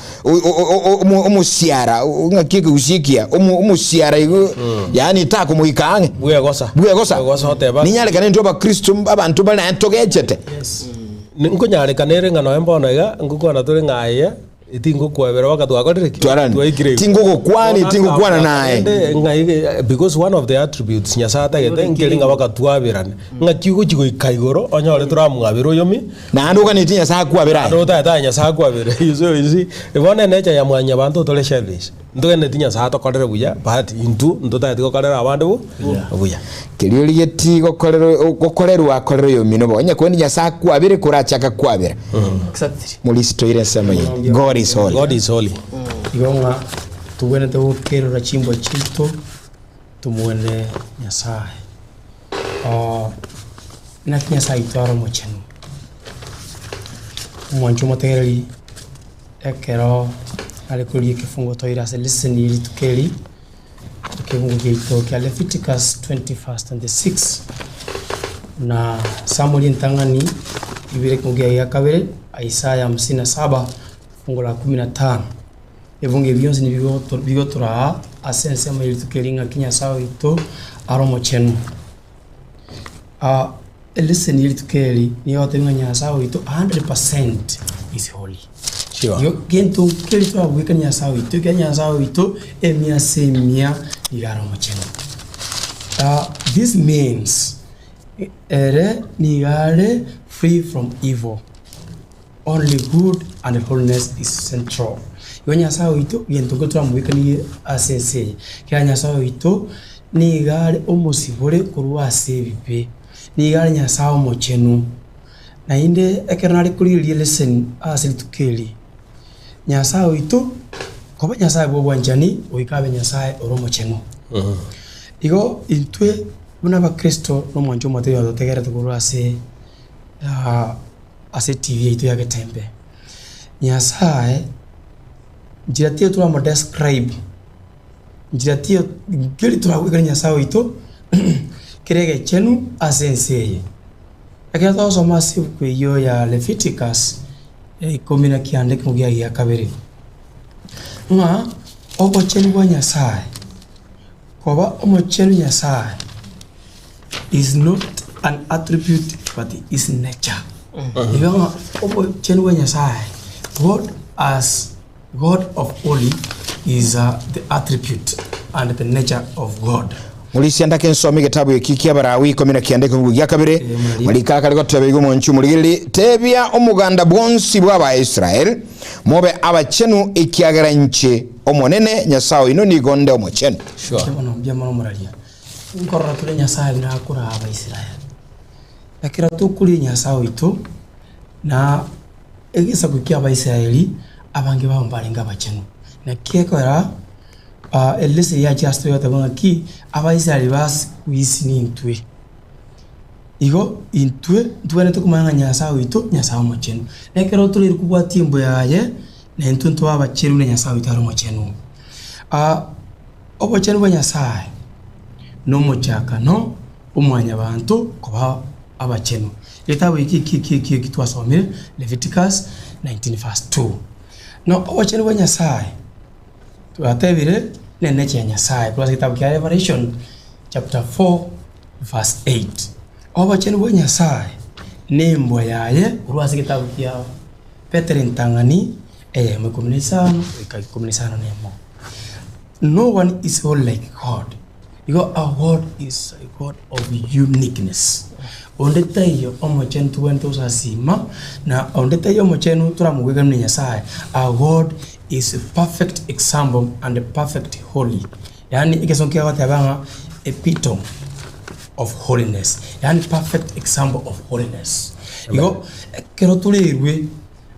Omosiara, ng'aki ekegusii ekiya, omosiara igo, yaani takomoika ang'e. Bwegosa. Bwegosa. Bwegosa oteba. Ninyarekane intwe abakristo abanto bare naye togechete. Nkonyarekana ere ng'a nonya mbono iga, ngokwana tore ng'a aye, tingokwebera mpaka twakorire ki? Twarani. Twaikire igoro. Tingogokwani, Bono tingokwana akabwata naye. rende ng'a iga because one of the attributes Nyasaye atagete nkeri ng'a mpaka twaberane. Ng'aki ogochia goika igoro onyore toramwabere oyomi. Naende oganetie Nyasae akwabere aye. Naende otagete aye Nyasae akwabere. You see, you see, bono enature ya mwanyabanto tore selfish. Ntogendereti Nyasae atokorere buya, but intwe ntotageti gokorera abande bo buya. Keria origetie gokorerwa gokorerwa akorere oyomino bo. Onye kwendi Nyasae akwabere korachake kwabera. Exactly. Morisi toire ensemo eye. God is holy. God is holy. Igo ng'a tobwenerete gokerora chimbwa chiaito tomwene Nyasae. Naki Nyasae oito are omochenu. Omwancho omotegereri ekero are korigia ekefungo toire ase lesson ye rituko eri, ekefungo giaito kia Leviticus 20 verse 26, na Samuel entang'ani ibere ekefungo kiaye gia kabere, Isaya hamsini na saba fungu la kumi na tano. Ebungo ebi bionsi nibigo bigotoraa ase ensemo ye rituko eri ng'aki Nyasae oito are omochenu. Eleseni ye rituko eri nigo egotebia ng'a Nyasae oito 100% is holy. Sure. Igo gento nkeri twagwekania Nyasae oito ekiagera Nyasae oito emia ase emia nigo are omochenu. This means ere nigo are free from evil. Only good and holiness is central. Igo Nyasae oito gento nkeri twamobekanirie ase ense eye, ekiagera Nyasae oito nigo are omosibore korwa ase ebibe, nigo are Nyasae omochenu. Naende ekero nare korigereria lesson ase rituko eri, Nyasae oito koba Nyasae bwa obwanchani goika abe Nyasae ore omochenu. Igo intwe buna abakristo na omwancho omotebi ototegerete korwa ase ase TV yaito ya Getembe. Nyasae, nchera tiyo toramo describe, nchera tiyo nkeri toragwekane Nyasae oito kere egechenu ase ense eye. Ekero togosoma ase ebuku eyio ya Leviticus, ikomi na kianda ekemogo kiaye gia kabere, ng'a. Obochenu bwa Nyasae, koba omochenu Nyasae is not an attribute but is nature. Igo ng'a obochenu bwa Nyasae, God as God of holy is the attribute and the nature of God. Morisia ndake nsome egetabu eki ki'Abalawi 19 ekebugu gia kabere, mariko akare goteba igo omonche omorigererie, Tebia omoganda bwonsi bw'Abaisraeli, Mobe abachenu, ekiagera inche Omonene, Nyasae oino, nigo nde omochenu. Sure. Mbuya mono, mbuya mono moraria. Nkorora tore Nyasae buna akoraa Abaisraeli. Ekero tokoria Nyasae oito, na egesaku ki'Abaisraeli, abange babo mbarenge abachenu. Naki ekogera eleseni yachia ase toyoteba ng'aki, Abaisraeli ba siku hizi nintwe. Igo intwe ntwenerete komanya ng'a Nyasae oito Nyasae omochenu. Na ekero toraire kobwatia embu yaye, na intwe ntobe abachenu buna Nyasae oito are omochenu. Obochenu bwa Nyasae nomochakano o mwanyabanto koba abachenu. Egetabu eki eki eki eki eki twasomire, Leviticus 19 verse 2. Na obochenu bwa Nyasae, twatebire neneche ya Nyasae korwa ase egetabu kia Revelation chapter 4 verse 8. Obochenu bwa Nyasae nembwa yaye korwa ase egetabu kia Petero entang'ani eyemo 15 goika 15. No one is holy like God. Igo our God is a God of uniqueness. Onde taiyo omochenu tobwenerete gosasima, na onde taiyo omochenu toramogwekanie na Nyasaye. Our God is a perfect example and a perfect holy. Yaani egesongo kiagoteba ng'a epitome of holiness, yaani perfect example of holiness. Igo ekero torerwe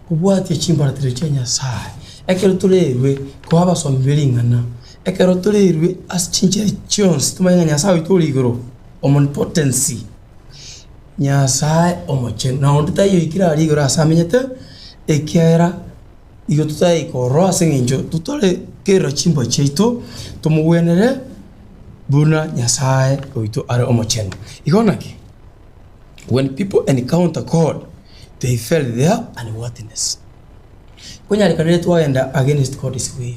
kobwatia chimbaratero chia Nyasaye, ekero torerwe koba abasomi be ring'ana, ekero torerwe ase chinchera chionsi tomanye ng'a Nyasaye oito ore igoro, omnipotency, Nyasaye omochenu, na onde taiyo oikire aria igoro ase amenyete, ekiagera igo totaika ororo ase eng'encho totare kerora chimbwa chiaito, tomogwenere buna Nyasaye oito are omochenu. Igo naki, when people encounter God, they felt their unworthiness. Konyarekanire twagenda against God's will,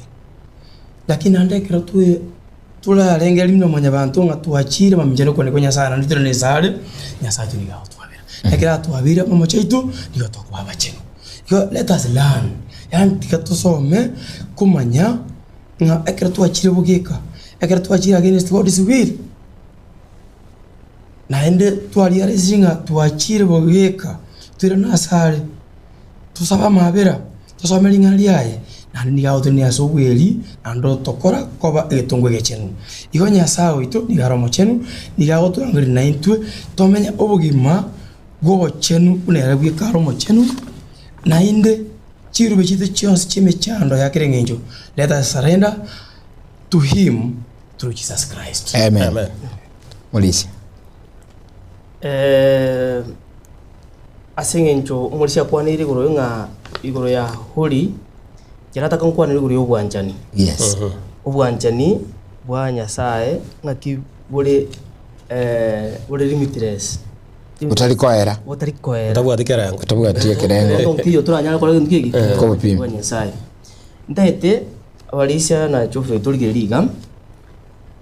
lakini naende ekero twe torarengereria buna mwanyabanto ng'a twachire mamincha na okwane kwa Nyasaye naende tore na esare, Nyasaye oito nigo agotwabera. Ekero atwabeire amamocho aito, nigo tokoba abachenu. Igo let us learn, yaani tiga tosome komanya ng'a ekero twachire bogeka, ekero twachire against God's will, Naende twarigereretie ng'a twachire bogeka, toirane asare, tosabe amabera, tosome ring'ana riaye, naende nigo agotenenia ase obweri, naende otokora koba egetongwa egechenu. Igo Nyasae oito nigo are omochenu, nigo agotorangeria naintwe tomenye obogima bw'obochenu buna ere bweka are omochenu, naende chirube chiaito chionsi chi'emechando ya kera eng'encho, let us surrender to him through Jesus Christ. Amen. Amen. Morisia. Eh, ase eng'encho omorisia akwaneire igoro ng'a igoro ya holy, nkerataka nkwanere igoro ya obwanchani. Yes. Obwanchani bwa Nyasaye ng'aki bore eh, bore limitless. Botari koera. Botari koera. Otabwati kerengo. Otabwati ekerengo. Kerengo nkiyo toranyare kora gento keki? Kobopima. Bwa Nyasaye. Ntaete abarisia na Geoffrey torigererie iga.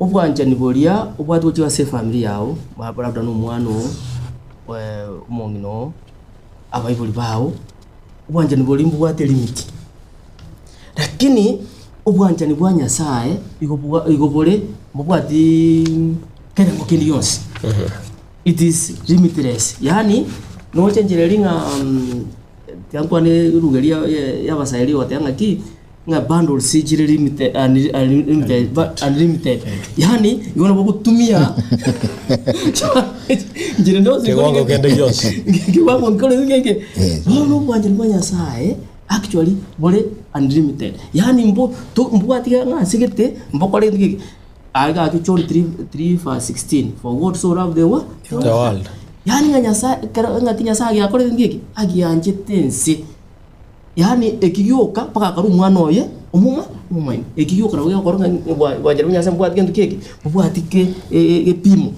Obwanchani boria obwate gochia ase efamiri yao, labda na omwana oo, omong'ina oo, abaibori bao, obwanchani boria mbobwate limit. Lakini obwanchani bwa Nyasaye igo bwa igo bore mbobwatiiii kerengo kende gionsi. It is limitless, yaani noche enchera eria ng'a tiga nkwane eruga eria ya abasairi ogoteba ng'aki. Ng'a bundles chire limited, unlimited, unlimited. Yaani igo nabo ogotumia nchire ndonsi Kiwango kende gionsi. kiwango nkore ngeke. Yes. Bono obwanchani bwa Nyasaye actually bore unlimited. Yaani mbo to mbwatiga ng'a ase gete mbokore gento geke. Aye gaki John 3 3 verse 16 for God so loved the wo- The world. Yaani ng'a Nyasaye ekero ng'aki Nyasaye agiakorete gento geke agianchete ense. Yaani eki gioka mpaka akarua omwana oye omoma omomaene. Eki gioka nabo gegokora ng'a bwanchani bwa Nyasaye mbobwati gento ki eke, mbobwati ke egepimo,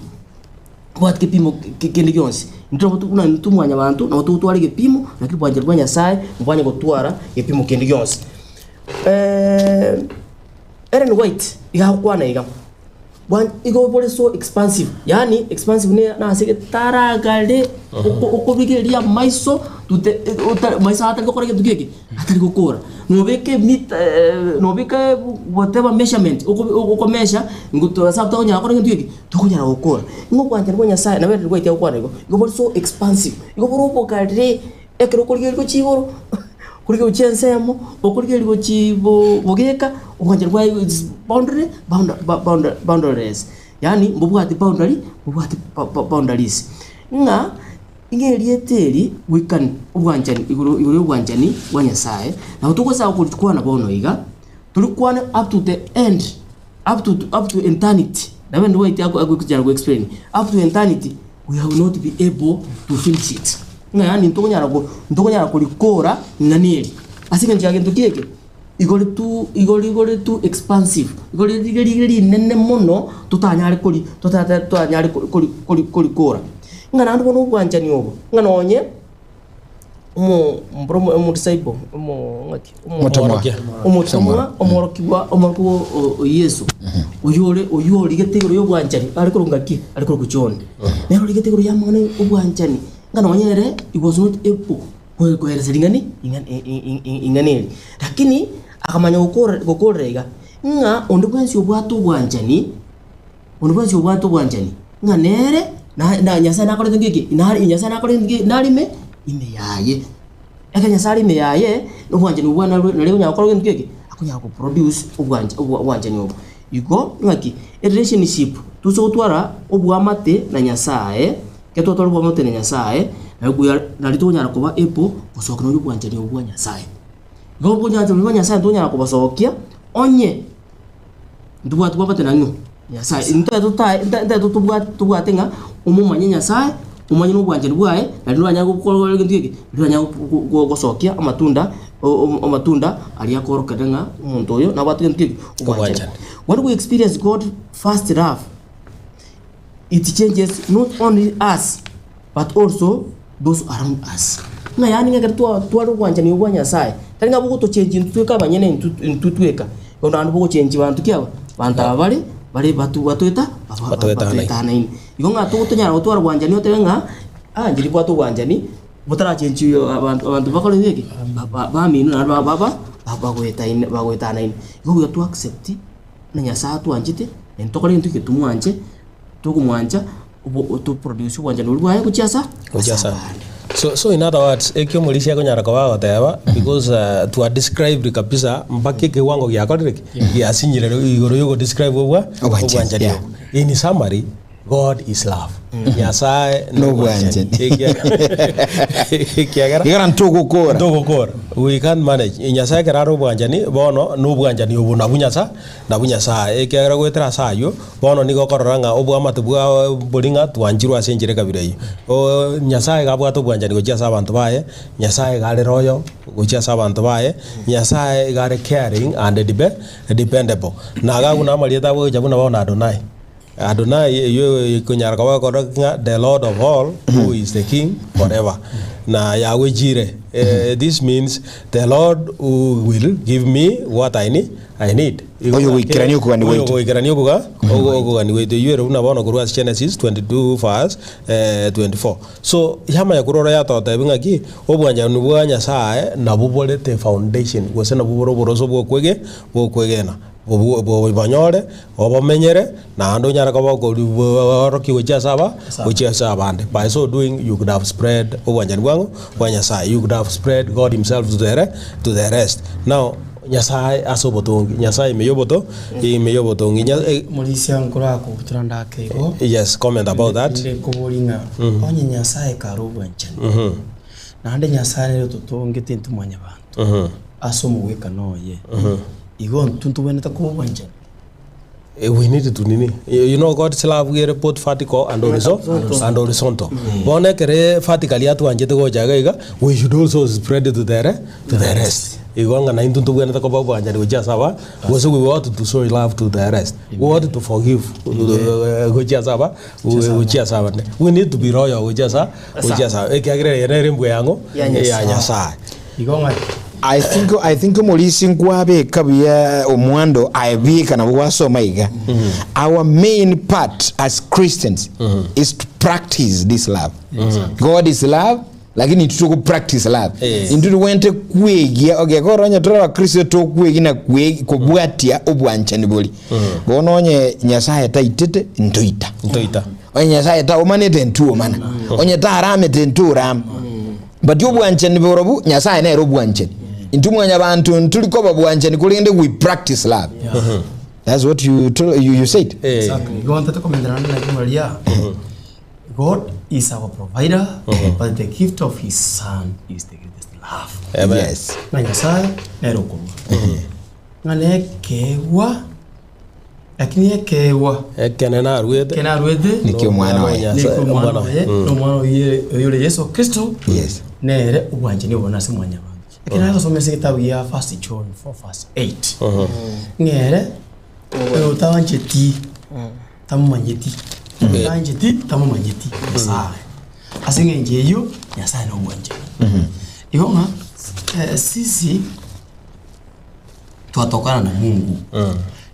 mbobwati kepimo kende gionsi. Intwe nabo buna intwe mwanyabanto nabo togotwara egepimo, lakini bwanchani bwa Nyasaye mbwanya gotwara gepimo kende gionsi. Ellen White iga agokwana iga, Bwan igo bore so expansive, yaani expansive ne nase getaragare oko okobigereria amaiso tute ota maiso atari gokora gento geke, atari gokora. Nobeke emita nobeke whatever measurement okobi okomesha ngoto ase tokonyara gokora gento geke, tokonyara gokora. Ng'a obwanchani bwa Nyasaye nabo Ellen White agokwana igo, igo bore so expansive, igo bore obogare ekero okorigereria gochia igoro, okorigereria gochia ensemo, okorigereria gochia bo bogeka, obwanchani bwaye is boundary bounda bounda boundaryless, yaani mbobwati boundary mbobwati ba ba boundaries. Ng'a ng'a erieta eri we can obwanchani igoro igoro ya obwanchani bwa Nyasaye, nabo togosa korikwana bono iga, torikwane up to the end, up to up to eternity, nabo ende gwaeti ako agochaka go explain, up to eternity we will not be able to finish it. Ng'a yaani ntokonyara ko ntokonyara korikora ing'ana eri, ase eng'encho ya gento ki eke, igo ri too igo rigore too expansive, igo rire rire rinene mono totanyare kori totata totanyare kori kori kori korikora. Ng'a naende bono obwanchani obo, ng'a nonye omo mboro omodisciple omo ng'aki Omotomwa. omotomwa omorokigwa omorokigwa o- o Yeso oyio ore oyio origete igoro ya obwanchani are korokwa ng'aki are korokwa John nere origete igoro ya amang'ana obwanchani ng'a nonye ere he was not able koe koeresa ring'ani ing'ana ing'ana eri lakini akamanya gokora gokorera iga ng'a onde bwensi obwate obwanchani Onde bwensi obwate obwanchani, ng'a nere na na Nyasae nakorete ng'eki, nare Nyasae nakorete ng'eki narime ime yaye. Ekero Nyasae are ime yaye, na obwanchani obwo narwe naria okonyara gokora gento keke, akonyara go produce obwancha obwa obwanchani obo. Igo ng'aki, erelationship tosa gotwara oboamate na Nyasaye, ekero twatwara oboamate na Nyasaye, nari buya nari tokonyara koba able gosoka nonya obwanchani obwo bwa Nyasaye. Igo obwanchani bwa Nyasaye ntonyara kobosokia onye. Ntobwate bwabate nang'o Nyasae. Intwe totae intwe tobwate tobwate ng'a omomanye Nyasae, omanye na obwanchani bwaye, naende oranyare gokora egento geke, naende oranyare go- gosokia amatunda o- o- amatunda aria akorokereria ng'a omonto oyo nabwate gento geke, obwanchani. Obwanchani. When we experience God first love, it changes not only us but also those around us. Ng'a yaani ng'a ekero twa tware obwanchani obwo bwa Nyasaye, tari ng'a bogotochenji intwe tweka abanyene intwe intwe tweka, bono naende bogochenji banto ki aba? Banto aba bare bare batu batoeta Batoetanaine. batoetanaine. Igo ng'a totonyara gotwara obwanchani otebe ng'a ah inche nimbwate obwanchani, botarachenchi abanto abanto bakore geki? Ba- ba- bamino naende ba- baba bagoetaine bagoetanaine. Igo buya to accept buna Nyasaye atwanchete, naintwe tokore gento eke tomwanche, tokomwancha obo to produce obwanchani boria bwaye gochia asa Gochia ase asa. abande. So, so in other words, ekio omorisia akonyara koba agoteba, because uh, twa described kabisa mpaka ekewango giakorire ki? Giasinyire igoro ya ogodescribe obwa Obwanchani, obwanchani yeah. obwo. In summary, God is love. Nyasaye Nobwanchani. Ekiagera Igara ntogokora. ntogokora. We can't manage. Nyasaye ekero are obwanchani, bono nobwanchani obo nabwo Nyasa nabwo Nyasaye. Ekiagera goetera ase aywo, bono nigo okorora ng'a oboamate bwao bori ng'a twanchirwe ase enchera ekabira eyio. Oo Nyasaye iga abwate obwanchani gochia ase abanto baye, Nyasaye iga are loyal gochia ase abanto baye, Nyasaye iga are caring and depe dependable. Na iga abwo namarieta abwo gocha buna bono Adonai. Adonai eyio ekonyara koba ekorora ng'a the Lord of all who is the king forever. Na Yahweh Jireh. Eh, this means the Lord who will give me what I need. I need. Oyo goikerania okogania Oyo gwaito. goikerania okoga ogo- okogania gwaito. Eyio ere buna bono korwa ase Genesis 22 verse eh, 24. So yamanya korwa oro yatotebia ng'aki obwanchani bwa Nyasaye nabwo borete foundation gose nabwo bore oboroso bwokwege bwokwegena. Obonyore, obomenyere, naende onyare koba okoriboorokia gochia ase aba, gochia ase abande. By so doing you could have spread obwanchani bwang'o bwa Nyasaye, you could have spread God himself to the re to the rest. Now Nyasaye ase obotongi, Nyasaye ime yoboto ime yobotongi nya Morisia nkorakobutora ndake igo. Yes, comment about that. Inde nkoboria ng'a onye Nyasaye kare obwanchani, naende Nyasaye nere ototongete intwe mwanyabanto, ase omogwekano oye. Igo intwe ntobwenerete koba obwanchani. We need to nini you know God's love ere both vertical and horizo and horizontal bono ekere vertically atwanchete gocha iga iga we should also spread to the re to the rest igo ng'a naintwe ntobwenerete koba obwanchani gochia ase aba gose we ought to show love to the rest we ought to forgive gochia ase aba gochia ase abande we need to be loyal gochia asa gochia asa ekiagera eye nere embwa yang'o Ya Nyasaye. ya Nyasaye. Igo ng'a. I think I think omorisi nkwabeka buya omwando aebika nabo gwasoma iga. Our main part as Christians is to practice this love. God is love lakini intwe togo practice love. Yes. Intwe togwente kwegia okay koro onye tore abakristo tokwegi na kwe kobwatia obwanchani bori. Bono onye Nyasaye taitete ntoita. Ntoita. Onye Nyasaye taomanete ntuomana. Onye taramete ntorama. But obwanchani borobu Nyasaye nere obwanchani. Intwe mwanyabanto nturi koba bwanchani korende we practice love. That's what you told, you, you said. Eh. Exactly. Igo ntete komenterana na ekemo riria, God is our provider, but the gift of his son is the greatest love. Amen. Yes. Ng'a Nyasaye nere okorua. Ng'a nekeegwa, lakini ekeegwa Ekene naruete. ekene aruete Nikio omwana oye. Nyasaye, nikio omwana omwana oye, na omwana oye oyore Yesu Kristo, Yes. nere obwanchani obonene ase mwanyabanto. Ekero nagosoma ase egetabu gia First John 4 verse 8, ng'ere oyo otaancheti tamomanyeti, otaancheti tamomanyeti Nyasaye. Ase eng'encho eyio Nyasaye nobwanchani. Igo ng'a eh, sisi twatokana na Mungu.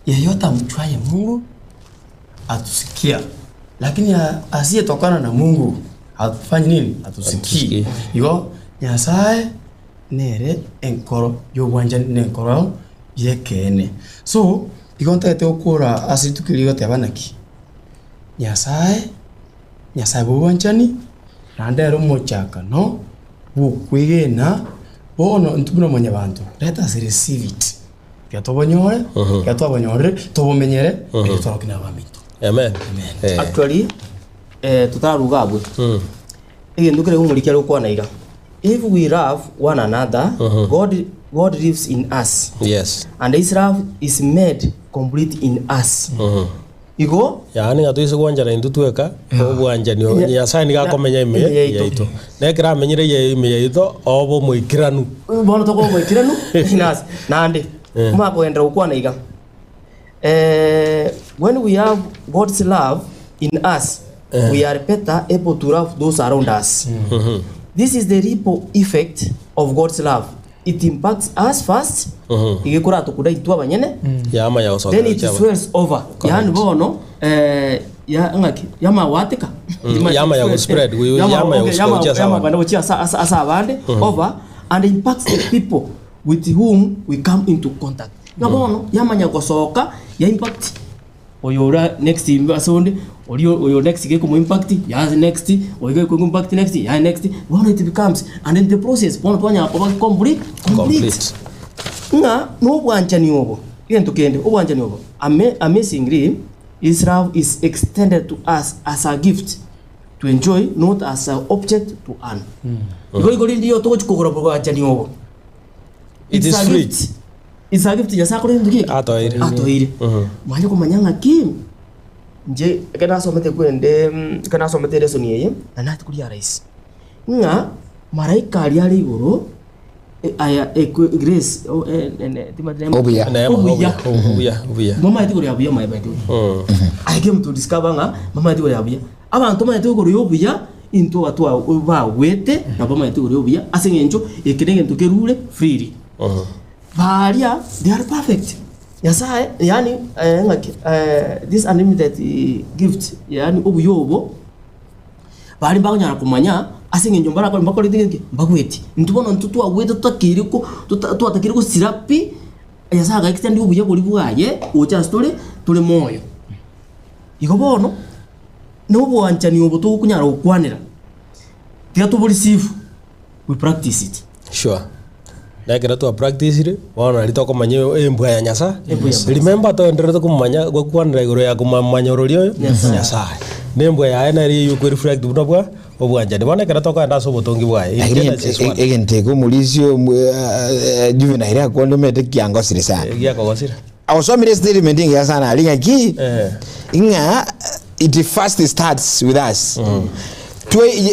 Yeyote amjuaye Mungu atusikia, lakini asiyetokana na Mungu hatufanyi nini? Atusikii. Atusikii. Igo Nyasaye nere enkoro y'obwanchani na enkoro y'ekeene. So, igo ntagete gokora ase rituko erio goteba naki, Nyasaye, Nyasaye bw'obwanchani, naende ere omochakano bw'okwegena, bono intwe buna mwanyabanto, let us receive it. Tiga tobonyore, ekero twabonyorire, tobomenyere, erio twaroke nabaminto. Amen. Eh. Actually, eh, totararuga abwe egento kere omoriki are gokwana iga if we love one another God, God lives in us Yes. and his love is made complete in us igo Yaani ng'a toise gwanchana intwe tweka, obwanchani obo, Nyasaye nigo akomenya ime Ime yaito. yaito. Na ekero amenyire ye ime yaito, obe omoikeranu. Bono tokoba omoikeranu nase naende omanye kogenderera gokwana iga eh, when we have God's love in us we are better able to love those around us this is the ripple effect of God's love it impacts us first iga ekoratokunda intwe abanyene Yamanya gosoka then it gochia aba. swells over yaani bono eh, ya ng'aki yamagwateka Yamanya gospread, yamanya gochia ase abande. yamagwanda gochia ase ase abande over and impacts the people with whom we come into contact ng'a bono yamanya gosoka ya impact oyo ora next ase onde oria oyo next gekomo impact ya next oyo gekomo impact next ya next bono it becomes and in the process bono twanyara koba complete complete Complete. ng'a nobwanchani obo egento kende obwanchani obo amazingly his love is extended to us as a gift to enjoy not as an object to earn igo igo rinde iyo togochi kogora obwanchani obo It It's is a free. gift. It's a gift Nyasaye akorete gento ki? Atoeire. Atoeire. Manye komanya ng'aki inche ekero nasomete kwende ekero nasomete elesson eye, na nati koria rahisi, ng'a malaika aria are igoro eh, aya ekwe grace oh, eh, eh, eh, timanyeti name- Obuya. Neema, Obuya. obuya, obuya. Momanyete igoro ya buya maye by the way. I came to discover ng'a bamanyete igoro ya buya. Abanto bamanyete igoro ya obuya, intwe abatwa bagwete nabo bamanyete igoro ya obuya ase eng'encho eke na egento kerure freely. Baria they are perfect. Nyasaye yaani eh, ng'aki eh, this unlimited gift yaani obuya obo baria mbakonyara komanya ase eng'encho mbarakore mbakorete gento ki? Mbagweti. Intwe bono intwe twagwete totakeire ko tota twatakeire gosira pi, Nyasaye aga extend obuya boria bwaye gocha ase tore, tore moyo. Igo bono, na obwanchani obo togokonyara gokwanera, tiga toboreceive, we practice it. Sure. Na ekero twa practice-ire, bono nario tokomanya embwa ya Nyasaye. Embwa ya Nyasaye. Remember toendererete komomanya gokwanera igoro ya komomanya orori oyo Nyasaye. Na embwa yaye nere eywo ekoreflect buna bwa obwanchani. Bono ekero tokogenda ase obotongi bwaye, in Lakini Genesis 1. egento eke omorisia juvenile akonde omanyete kiangosire sana. Giakogosire. Osomire statement engiya sana aria ng'aki Eh. ng'a it first starts with us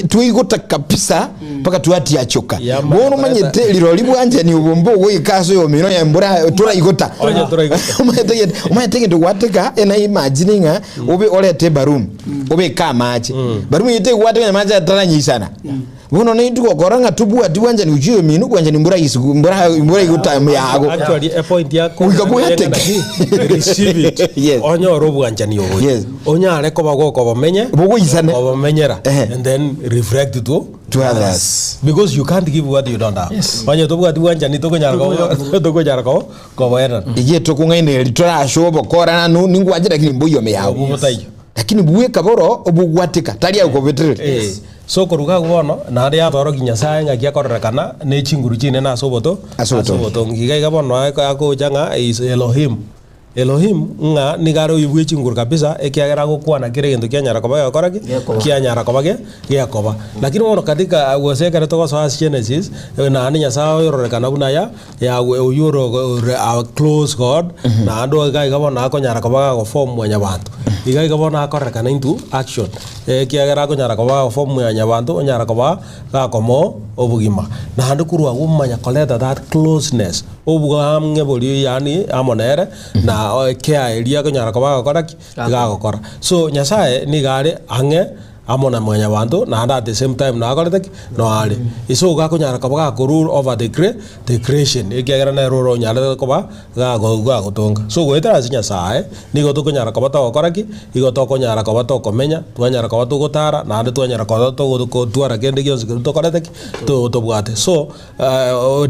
twaigota kabisa mpaka twatiachoka Yama- bono omanyete rirori bwanchani obo mbogoika ase oyomino onye mbora toraigota Onye toraigota. Omanyete gento- omanyete egento gwateka ena imagine ng'a obe orete ebarumu obeke amache barumu eyio tegwateka onye amache ataranyisana. Bono naintwe gokora ng'a tobwati bwanchani gochia oyomino, bwanchani mboragisi mbora mboraigo time yago. Actually, a point yako Goika bwateke. receive it. Yes. Onyore obwanchani obo. Yes. Onyare koba gokobomenye. Bogoisane. Kobomenyera. Ehe. And then reflect to To others. Because you can't give what you don't have. Yes. Onye tobwati bwanchani tokonyara kobo tokonyara kobo koboerana. Eye tokong'ainereria torashe obokora nanu ningwanche lakini mboyome yago. Obwo botaiyo. Lakini bweka boro obogwateka tari agokobetereria. Eh, so koruga agwo bono naende yatorokia Nyasaye ng'aki akorerekana ne chinguru chinene ase oboto Ase obotongi. obotongi. Iga iga bono ako- agocha ng'a is Elohim. Elohim ng'a nigo are oyio bwe chinguru kabisa ekiagera agokwana kera egento kianyara koba gegokora ki? Gekoba. Kianyara koba ge gekoba. Lakini bono katika gose ekero togosoa ase Genesis, naende Nyasaye oyorerekana buna ya Yahweh oyio ore ore a close God, naende iga iga bono akonyara koba gagoform mwanyabanto. Iga iga bono akorekana into action, ekiagera akonyara koba gagoform mwanyabanto, onyara koba gakomoa obogima. Naende korwa agwo omanya koreta that closeness, obwang'e boria yaani amo nere, na care eria akonyara koba agokora ki? Gagokora. So Nyasaye nigo are ang'e. Amo na mwanyabanto, naende at the same time nakorete ki? Noare. Ase igo akonyara koba gako rule over the cre the creation, ekiagera nere ore onyarete koba gago gagotonga. So goetera ase Nyasaye, nigo tokonyara koba togokora ki? Igo tokonyara koba tokomenya, twanyara koba togotara, naende twanyara koba togo kotwara kende gionsi keria tokorete ki? To tobwate. So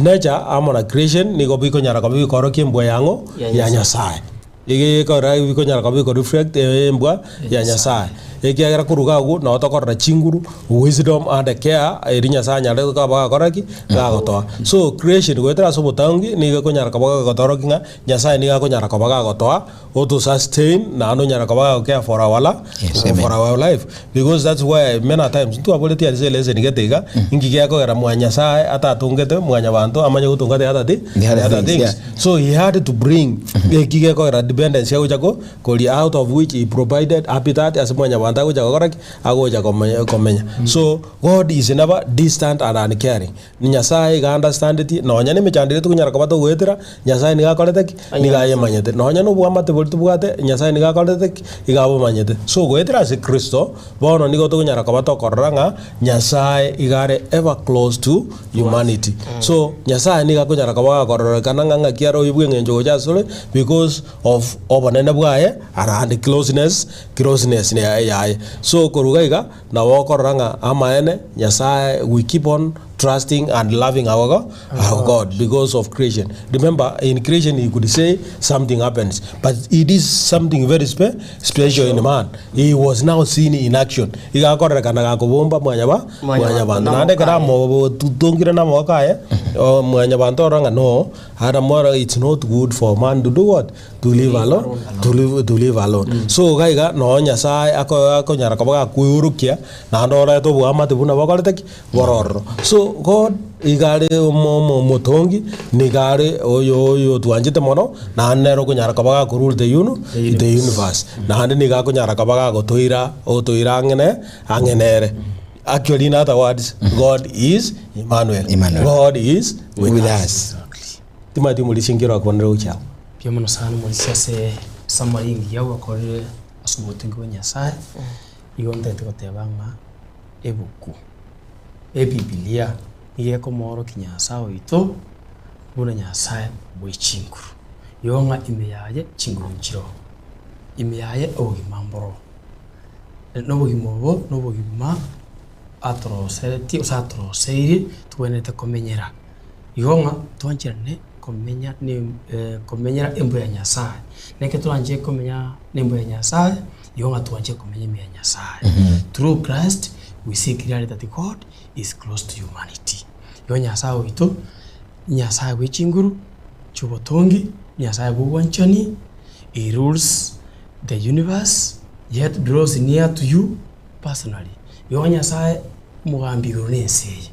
nature amo na creation nigo bikonyara koba bikorokia embwa ya ng'o? Ya Nyasaye. Iga egekora bikonyara koba biko reflect embwa ya Nyasaye. Ekiagera korwa iga agwo nabo tokorora chinguru, wisdom and care eria Nyasaye anyarete koba gakora ki? Gagotoa. So creation goetera ase obotangi nigo ekonyara koba gagotorokia ng'a Nyasaye nigo akonyara koba gagotoa oto sustain naende onyara koba gago care for our la Yes, amen. for our life. Because that's why many a times ntwaboretie ase eleseni gete iga, inki gekogera mwa Nyasaye atatongete mwanyabanto amanye gotonga the other thi The other the other things, things. yeah. So he had to bring eki gekogera dependence agocha ko koria out of which he provided habitat ase mwanyabanto agocha gokora ki? Agocha komenya komenya. So God is never distant and uncaring. Nyasaye iga understandeti nonya na emechando eria tokonyara koba togoetera, Nyasaye nigo akorete ki? Nigo ayemanyete. Nonya na obwamate boria tobwate, Nyasaye nigo akorete ki? Iga abomanyete. So goetera ase Kristo, bono nigo tokonyara koba tokorora ng'a Nyasaye iga are ever close to humanity. So Nyasaye nigo akonyara koba gakororekana ng'a ng'aki are oyo bw'eng'encho gocha asore because of obonene bwaye around closeness, closeness yaye. So korwa iga iga. Nabo okorora ng'a amaene Nyasae we keep on trusting and loving our go our God because of creation. Remember in creation he could say something happens but it is something very spe special in man. He was now seen in action. Iga akorerekana gakobomba mwanyaba mwanyabanto. Naende ekero amotongire namaboko aye mwanyabanto orore ng'a no Adam oro it's not good for man to do what? To live alone, to live, to live alone. So iga iga noo Nyasaye ako akonyara koba gakweorokia naende orete oboamate buna bokorete ki? Bore ororo. So God iga are omo omo omotongi, nigo are oyo oyo otwanchete mono, naende nere okonyara koba gako rule the uni the universe. Naende nigo akonyara koba gagotoira otoira ang'e ne ang'e nere. Actually in other words, God is Emmanuel. Emmanuel. God is with, With us. us. Timanyeti omorisia nki orakwanere gochia agwo. Mbuya mono sana omorisia ase summary engiya gwakorire ase obotengi bwa Nyasaye. Igo ntagete goteba ng'a ebuku, ebibilia nigo ekomoorokia Nyasaye oito buna Nyasaye bwe chinguru. Igo ng'a ime yaye chinguru nchiroo, ime yaye obogima mboroo. Na obogima obo nobogima atoroseretie gose atoroseirie togwenerete komenyera. Igo ng'a twancherane komenya ne komenyera embwa ya Nyasaye. Na ekero toranche komenya na embwa ya Nyasaye, igo ng'a twanche komenya ime ya Nyasaye. Through Christ we see clearly that God is close to humanity. Igo Nyasaye oito, Nyasaye bwe chinguru chia obotongi, Nyasaye bwa obwanchani, He rules the universe yet draws near to you personally. Igo Nyasaye omogambi igoro na ense eye.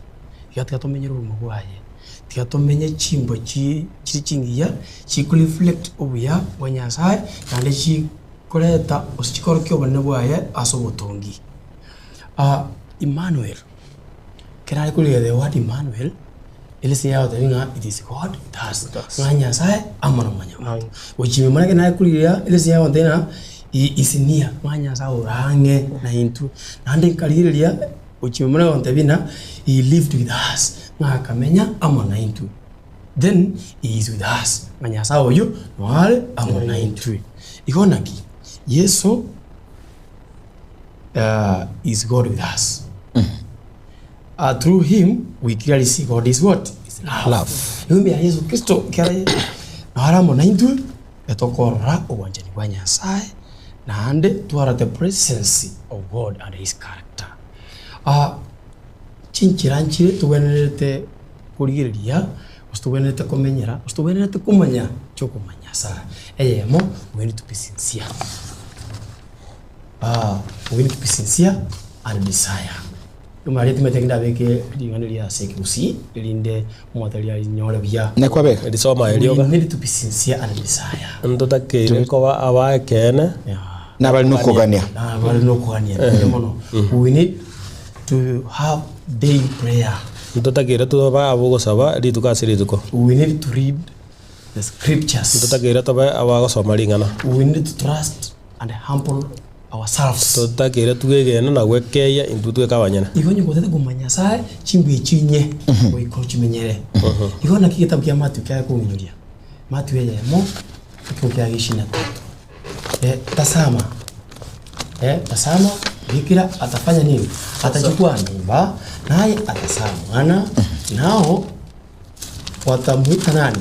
Iga tiga tomenyere obogima bwaye, tiga tomenye chimbwa chi chiri chingiya chiko reflect obuya bwa Nyasaye naende chikoreta gose chikorokia obonene bwaye ase obotongi. Emmanuel, ekero are korigereria the word Emmanuel, ere ase yagotebia ng'a it is God with us, ng'a Nyasaye amo na mwanyabanto. Gochia ime mono ekero nare korigereria ere ase yagotebia ng'a he is near, ng'a Nyasaye ore ang'e naintwe. Naende nkarigereria. Gochia buna gontebia ng'a he lived with us, ng'a akamenya amo naintwe. Then he is with us, ng'a Nyasae oyio noo are amo naintwe. Igo naki Yeso is God with us. Through him we clearly see God is what? Is love. Love. Igo ime ya Yeso Kristo ekero noo are amo naintwe, etokorora obwanchani bwa Nyasae. Naende twara the presence of God and his character. Ah, chinchera nchire togwenerete korigereria, gose togwenerete komenyera, gose togwenerete komanya chiokomanya Nyasaye. Eyemo, we need to be sincere. Ah, we need to be sincere and desire. Omanyete timanyete ekero ndabeke ring'ana eria ase ekegusii, erinde omotari arinyore buya. Nakwabeka. Risoma We erioka. need to be sincere and desire. Ntotakeire koba abaekeene. Yeah. Nabari nokogania. Nabari nokogania buya mono. We need to have daily prayer. Ntotakeire tobe abogosaba rituko ase rituko. We need to read the scriptures. Ntotakeire tobe abagosoma ring'ana. We need to trust and humble ourselves. Totakeire twegene na gwekeyia intwe tweka abanyene. Igo onye gotete komanya Nyasae, chimbwa echio inye goika ochimenyere. Igo naki egetabu kia Matthew kiaye kong'inyoria, Matthew eyemo, ekegogo kiaye gia ishirini na tatu. Eh, tazama, eh, tazama bikira atafanya nini? Atachukua mimba, naye atazaa mwana, nao watamuita nani?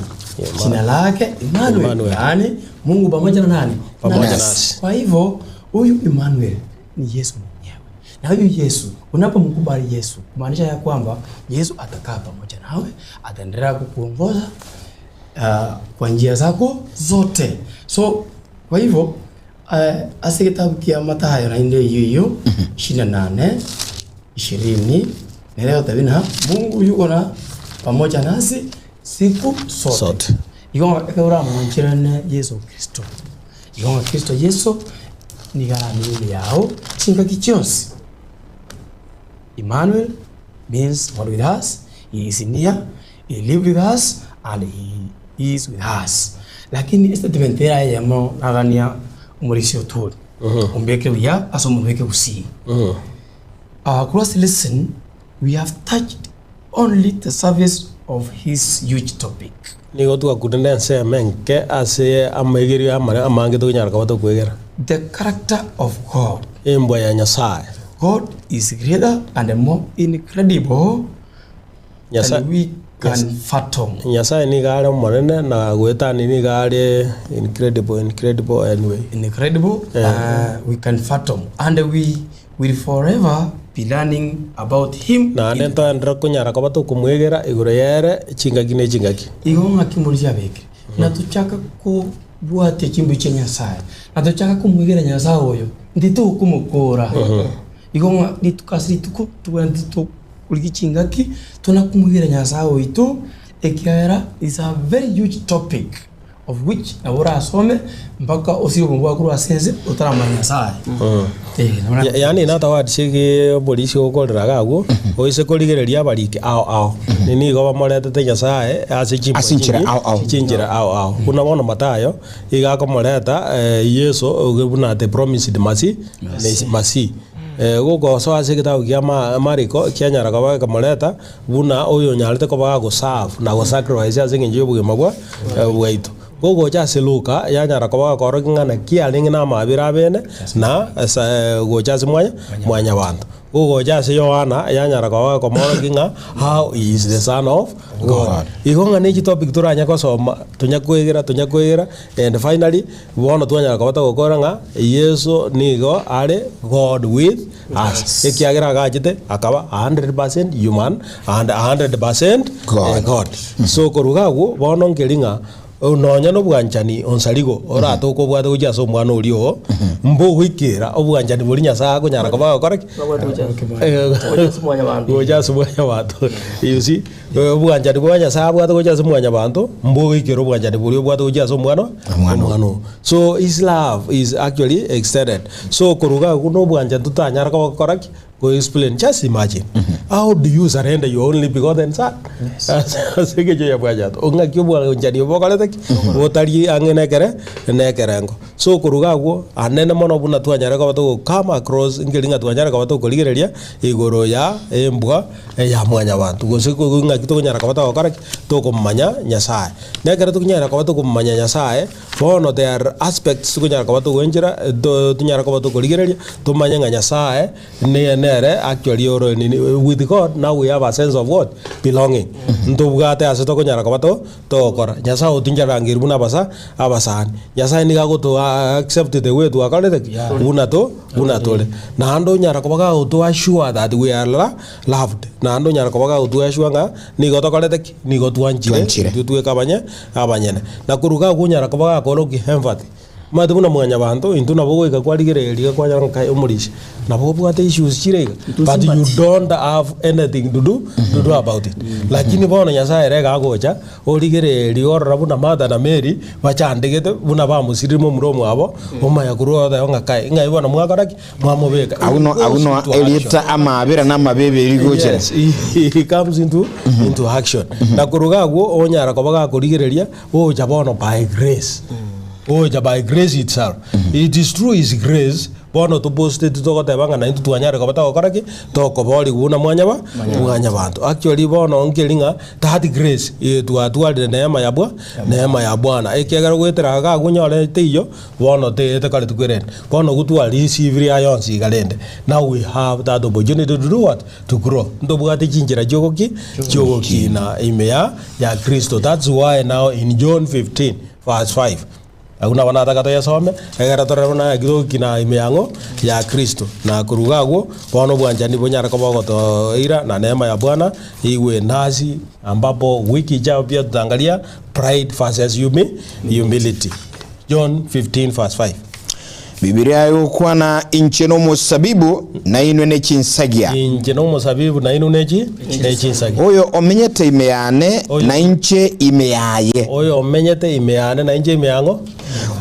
Jina lake Emmanuel, Emmanuel. yaani Mungu pamoja na nani? Pamoja Nasi. nasi. Kwa hivyo huyu Emmanuel ni Yesu mwenyewe, na huyu Yesu unapomkubali Yesu, kumaanisha ya kwamba Yesu atakaa pamoja nawe, ataendelea kukuongoza uh, kwa njia zako zote. So kwa hivyo uh, ase kitabu kia Mathayo na inde iyo iyo 28 20 nereo tabina Mungu yuko na pamoja nasi siku sote, Sote. Igo ekero mwanchirane Yesu Kristo igo ng'a Kristo Yesu nigo aramire yao chingaki chionsi. Emmanuel means God with us, he is near, he live with us and he is with us. Lakini estatement era eyemo nagania omorisia otore ombeke buya ase omonto bweke gusii. Our cross listen, we have touched only the surface of his huge topic. Nigo twakunire ensemo enke ase amaigerio amare amange tokonyara koba tokwegera. The character of God. Embwa ya Nyasaye. God is greater and more incredible Nyasaye than we can fathom. Nyasaye nigo are omonene na goetania nigo are incredible, incredible anyway. Incredible we can fathom and we will forever be learning about him. Naende ntoenderere konyara koba tokomwegera igoro yere chingaki ne chingaki. Igo ng'aki moriche abekire, na tochaka kobwatia chimbu chia Nyasaye, na tochaka komwegera Nyasaye oyo, ntitokomokora. Igo ng'a rituko ase rituko tobwenerete torigie chingaki tona komwegera Nyasaye oito, ekiagera is a very huge topic of which nabo orasome mpaka osire obongo bwao korwa ase ense otaramanya Nyasaye. Eh, nabo Ya- Yaani natawatise ki oborisi gokorera iga agwo, oise korigereria abariki ao ao, ni nigo bamoretete Nyasaye ase chimbwa Ase enchera chinyi- ao ao. chinchera ao ao. Buna bono Mathayo, iga akomoreta Yeso oge buna the promised Masi, Masihi. Gogosoa ase egetabu kia Ma- Mariko, kianyara koba gekomoreta, buna oyonyarete koba gagoserve na gosacrifice ase eng'encho y'obogima bwa bwaito. Gogocha ase Luka, yanyara koba gakorokia ng'a naki arenge namabera abene, na ase gocha ase mwanya mwanyabanto. Gogocha ase Yohana, yanyara koba gakomorokia ng'a how he is the son of God. Igo ng'a ne chitopic toranye gosoma, tonya koegera tonya koegera and finally, bono twanyara koba togokora ng'a Yeso nigo are God with us, ekiagera agachete akaba 100% human and 100% God. God. So korwa iga agwo, bono nkeri ng'a nonya nobwanchani onsarigo oratoke obwate gochia ase omwana oria oo, mbogoikera obwanchani boria Nyasaye akonyara koba agokora ki? Gocha ase mwanyabanto. You see, obwanchani bwa Nyasaye abwate gocha ase mwanyabanto, mbogoikera obwanchani boria obwate gochia ase omwana Omwana omwana oo. So his love is actually extended. So korwa iga agwo nobwanchani totanyara koba gokora ki? Go explain just imagine how do you surrender your only begotten son ase engencho ya bwanyato ng'aki obwanchani obo bokorete ki botari ang'e na ekere na ekerengo. So koruga agwo anene mono buna twanyare koba togo come across nkeri ng'a twanyare koba tokorigereria igoro ya embwa ya mwanyabanto gose ng'aki tokonyara koba togokora ki tokomomanya Nyasaye. Na ekero tokonyara koba tokomomanya Nyasaye. Bono there are aspects tokonyara koba togoenchera tonyare koba tokorigereria tomanye ng'a Nyasaye niye nere actually ore nini with God now we have a sense of what? Belonging. Ntobwate ase tokonyara koba to togokora. Nyasaye otincharangeiri buna abasa abasani. Nyasaye nigo agoto accept the way twakorete ki? Buna to buna tore. Naende onyara koba gagoto assure that we are loved. Naende onyara koba gagoto assure ng'a nigo tokorete ki? Nigo twanchire Twanchire. intwe tweka abanye abanyene. Na korwa iga agwo onyara koba gakorokia empathy. Omanyete buna mwanyabanto, intwe nabo goika kwarigereria iga kwanyora ng'a kai omorisha nabo obwate issues chire iga, but you don't have anything to do to do about it. Lakini bono Nyasaye ere iga agocha, origereria orora buna Martha na Mary bachandegete buna bamosirire momura omwabo, omanya korwa oteba ng'a kai, ng'ai bono mwakora ki? Mwamobeka. Agwo no- agwo no Into action. erieta amaabera na amabeebe rigochera. Yes, he comes into, into action. Na koruga agwo onyara koba gakorigereria ocha bono by grace. Ocha by grace itself. It is through his grace bono tobosteti togoteba ng'a naintwe twanyare koba togokora ki? Tokoborigwa buna mwanyaba mwanyabanto. Actually bono nkeri ng'a that grace eh twatwarire neema ya bwa neema ya Bwana. Ekiagera goetera iga agwo onyore teiyo Bono tekareti kwerenda, bono okwo twarisivire aya onsi iga rende, now we have that opportunity to do what? To grow. Ntobwate chinchera chiogoki? Chiogokina ime ya ya Kristo. That's why now in John 15 verse 5 agwo nabo nataka toyesome, egere torore buna naki togokina ime ya ng'o? Ya Kristo. Na korwa iga agwo, bono obwanchani bonyare koba ogotoira na neema ya Bwana igwe nasi, ambapo wiki ijayo pia tutaangalia pride versus humility. John 15 verse 5. Bibilia egokwana, Inche nomosabibu, na inwe nechinsagia. Inche nomosabibu, na inwe nechi nechinsagia. Oyo omenyete ime yane, Oyo- na inche ime yaye, Oyo omenyete ime yane, na inche ime yang'o,